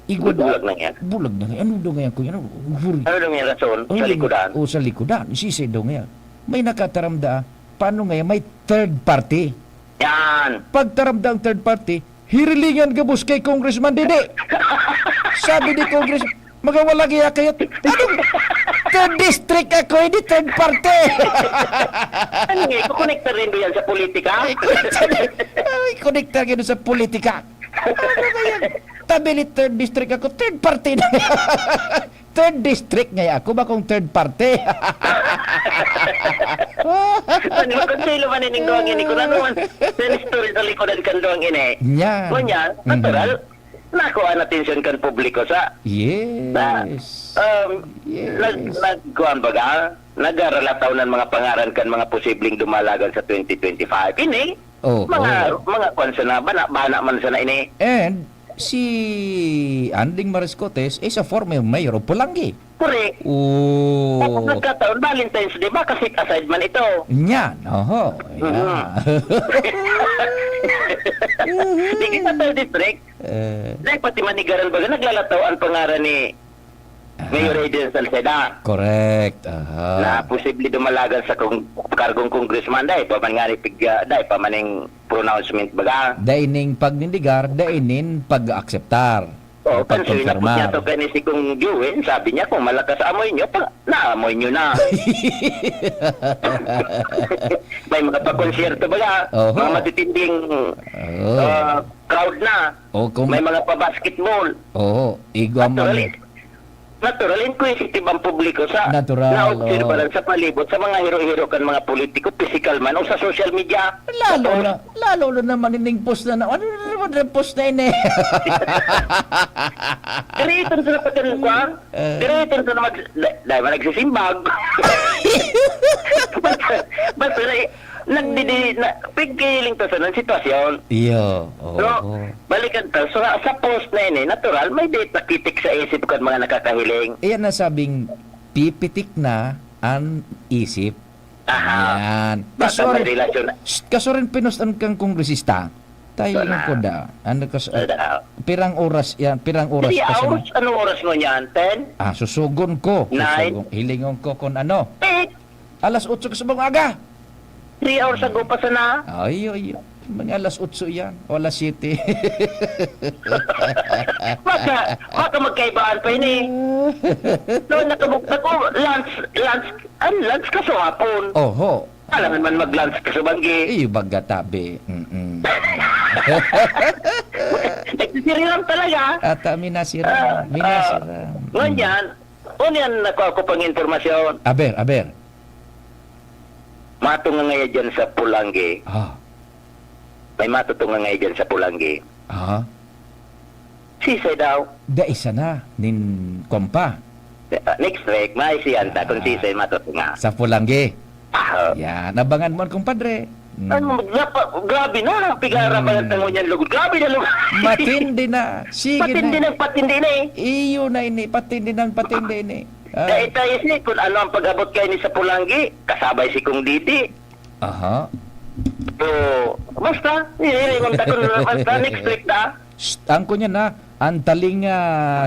Igwa da. Bulag na yan. Bulag na yan. Ano daw ngayon, kuya? Ano? Huri. Ano daw ngayon rason? Sa Ano? likodan? O, sa likodan. Sisay daw ngayon. May nakataram da. Paano ngayon? May third party. Yan. Pagtaram da ang third party, hirilingan gabos kay Congressman Didi. Sabi ni Congress, "Magawala kaya kayo? Anong third district ako, hindi third party?" Ano nga, kukonektar rin ba yan sa politika? Ay, konektar. Ay, konektar ka doon sa politika. Ano ba yan? Tabi ni third district ako, third party na. Third district nga ako, ba kung third party? Ano, konselo man ining duwang ini, kung ano man, sa story sa likodan kan duwang ini. Yan. Ngunyan, Mhm. natural, nakuha ang atensyon kan publiko sa, Yes. sa, um, Yes. nag-, nagkuhan baga, nagaralataw ng mga pangaran kan mga posibleng dumalagan sa twenty twenty-five. Ini, Oo. mga, mga kwan sana, bana-bana man sana ini. And si Anding Mariscotes is a former mayor of Polangui. Correct. Oo. Tapos nagkataon, Valentine's Day, baka set aside man ito. Yan, oho. Yan. Mhm. Di kita third district. Eh. Dahil pati Manigaran baga, naglalataw ang pangaran ni Aha. Mayor Eden Salceda. Correct. Aha. Na posible dumalagan sa kong-, kargong congressman, dahil pa man nga ni pig-, ah, dahil pa maning pronouncement baga. Dai ning pagnindigar, dai nin pag-akseptar. Oh, Pag kansoy na po konfirmar. niya to kay ni si Kong Joel, sabi niya kung malakas amoy niyo, pa, naamoy niyo na. May mga pakonsyerto baga, Oho. mga matitinding, Oo. ah, crowd na. O kung May mga pa-basketball. Oo, igwa man Actually, eh. Natural, inquisitive ang publiko sa Natural, naobserbaran oo. sa palibot, sa mga hiro-hiro kan mga politiko, pisikal man o sa social media. Lalo Tapos, na, lalo na naman ining post na, na, ano na naman ang post na ini? Creator sa napatan ko, ah. Eh. Creator sa mag-, da-, dahil man nagsisimbag. Basta, basta na, nagdidi-, na, pigkiling ta sa ng sitwasyon. Iyo, oo. So, balikan ta, so, sa post na ini, natural, may date nakitik sa isip kan mga nakakahiling. Iyan na sabing pipitik na ang isip. Aha. Yan. Baka Kaso may rin, relasyon. Shh, kaso rin pinost-an kang kongresista. Tayo Wala. lang ko da. Ano kas-, Wala. pirang oras yan? Pirang oras Three pa siya hours? na- Anong oras mo niyan? Ten? Ah, susugon ko. Nine? Susugon. Hilingon ko kung ano. Eight? Alas otso ka sa mga aga. Three hours ago pa sana. Ay, ay, ay. Mga alas otso yan. O alas siyete. Baka, baka magkaibaan pa yun eh. So, nakabukta ko, lunch, lunch, ano, lunch ka sa hapon. Oho. Alam naman mag-lunch ka sa banggi. Iyo, baga tabi. Mm-mm. Nagsisiriram talaga. Ata, minasiram. Ah, Minasiram. ah, ngunyan, ngunyan, nakuha ko pang impormasyon. Aber, aber. Matunga ngaya dyan sa Pulanggi. Ah. May matutunga ngaya dyan sa Pulanggi. Ah. Sisay daw? Dai sana, nin kompa. Ah, next week, maisiyan ta kung Ah. sisay matutunga. Sa Pulanggi. Ah. Yan, abangan mo, kumpadre. Mm. Ay, napa-, grabe na, pigara pa Hmm. yung tango niyan, lugod. Grabe na, lugod. Matindi na. Sige Patindi na. ng patindi na eh. Iyo na ini, patindi ng patindi ini. Ah. Dahil tayo siya, kung ano ang pag-abot kayo ni sa Pulanggi, kasabay si Kong Didi. Aha. So, basta, yun, yun, yun, basta next week na. Shh, angko niya na. An talinga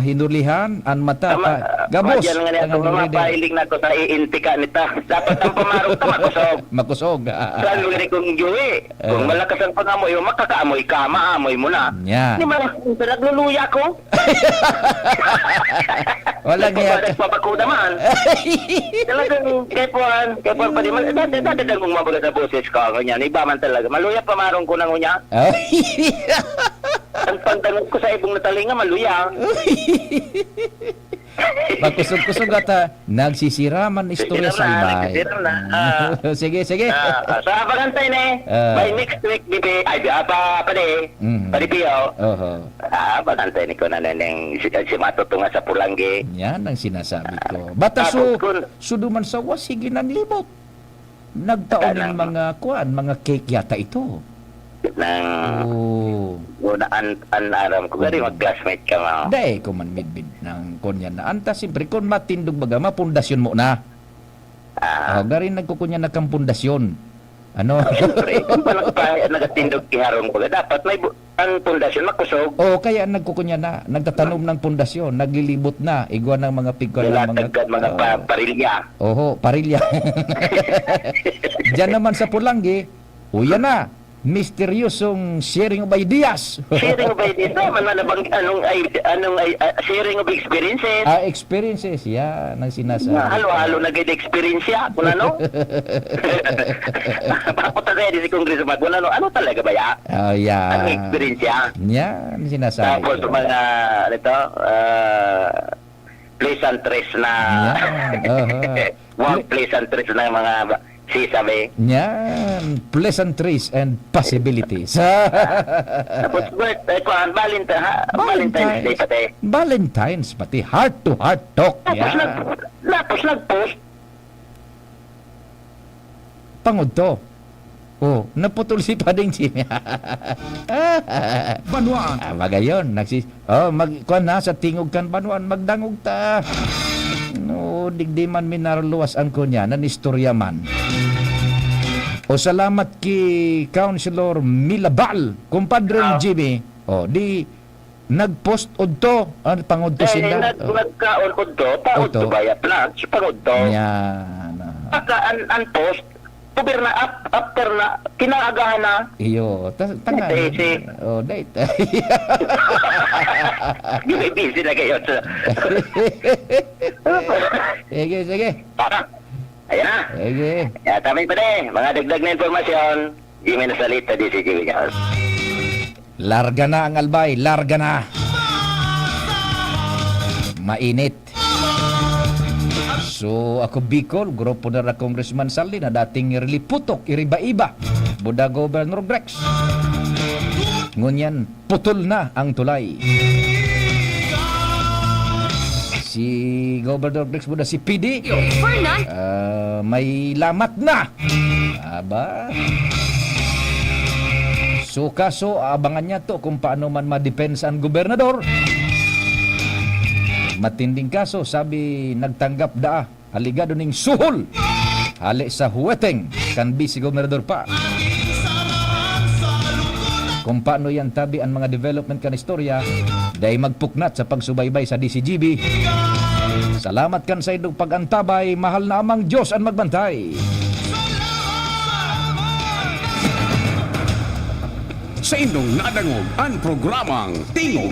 hinulihan, an mata Tama, pa gabos, madyan nga niya, tanganing kung ready. Mapahiling na ako sa iintika nita. Dapat ang pamarong ta makosog. Makosog. Sabi ko ni Kong Joey, kung Ah. malakas ang pangamoy, o makakaamoy ka, maamoy mo na. Yan. Di ba, nagluluya ko? Wala niya. Nagpabakuna man. Talagang, kay Puan, kay Puan pa di man, dati, dati lang kung mabaga sa boses ko, ganyan. Iba man talaga. Maluya pamarong ko na ngunya. Ay. Ang pagdangog ko sa ibong na talinga, maluya. Pagkusog-kusog ata, nagsisiraman istorya Sige na, sa ibay. Nagsisiraman na. Ah. Sige, sige. Ah, ah, sa abangantay ni, Ah. by next week, bibi, ay, ah, pa, padi, Mhm. padi Pio. Oho. Ah, abangantay ni ko na neng si, si Matutunga sa Pulanggi. Yan ang sinasabi ko. Bata, Tapos so, kun- so duman sa was, sige nang libot. Nagtao Wala ning na. mga kuan, mga cake yata ito. Nang Oo. una, an, an aram ko, gari Mm. mag-classmate ka, mao. Dai ko man midbid ng kunya na. Anta, siyempre, kung matindog baga, mapundasyon mo na. Ah. Oh, gari nagkukunya na kang pundasyon. Ano? Siyempre, kung pa nagpa-, nagatindog ki harong baga, dapat may bu-, ang pundasyon makusog. Oo, kaya nagkukunya na, nagtatanom ng pundasyon, naglilibot na, igwa ng mga pigkon ng mga Nilatagkan mga pa-, Oo. parilya. Oho, parilya. Diyan naman sa Pulanggi, o yan na, misteryosong sharing of ideas. Sharing of ideas naman na nabang-, anong ay, anong ay, ah, sharing of experiences. Ah, experiences, yan ang sinasabi Na ko. halo-halo na gid eksperyensya, kung ano. Papunta tayo di si Congressman, kung ano, ano talaga ba yan? Oh, yan. Ang eksperyensya. Yan, sinasabi Tapos ko. mga, ano ito, ah, pleasantries na Yan, oho. mga Ple- pleasantries na mga ba-, sisabi. Yan, pleasantries and possibilities. Tapos birth-, eh, kuwan, Valentine, ha? Valentine's Day Valentine's. pati. Valentine's pati, heart to heart talk. Tapos Yan. nag-, tapos nag-post. Pangudto. Oh, naputol si Pading Jimmy. Banwaan. Ah, magayon, nagsi-, oh, mag-, kuwan na, sa tingog kan banwaan, magdangog ta. No, digdi man minarluwas ang kunya, nan istorya man. O, salamat ki Councilor Milabal, kumpadre ni Ah. Jimmy. Oh, di, nag-post udto, ah, pangudto Eh, sinda. nag-, Oh. nagkaon udto, pa udto Udto. baya, plus, pangudto. Yan, ah. Pagka an, an post, kuber na ap-, after na, kinaagahan na. Iyo, ta-, tanga. Date, si Oh, date. Di ba busy na kayo, sir? Sige, sige. Tara. Ayan na. Sige. Kaya kami pa din, mga dagdag na impormasyon, Jimmy Nasalita, D C J Wigaos. Larga na ang Albay, larga na. Mainit. So, ako Bicol, grupo na ra Congressman Sally na dating iriputok, iriba-iba. Buda Governor Grex. Ngunyan, putol na ang tulay. Si Governor Grex Buda, si P D, Fernan. ah, may lamat na. Aba. So, kaso, abangan niya to kung paano man madepensa ang gobernador. Matinding kaso, sabi, nagtanggap daa, alegado ning suhol. Hale sa huweteng, kan Vice Gobernador pa. Kung paano yan tabi ang mga development kan istorya, dai magpuknat sa pagsubaybay sa D C G B. Salamat kan saindong pag-antabay, mahal na Amang Diyos an magbantay. Saindong nadangog an programang Tingog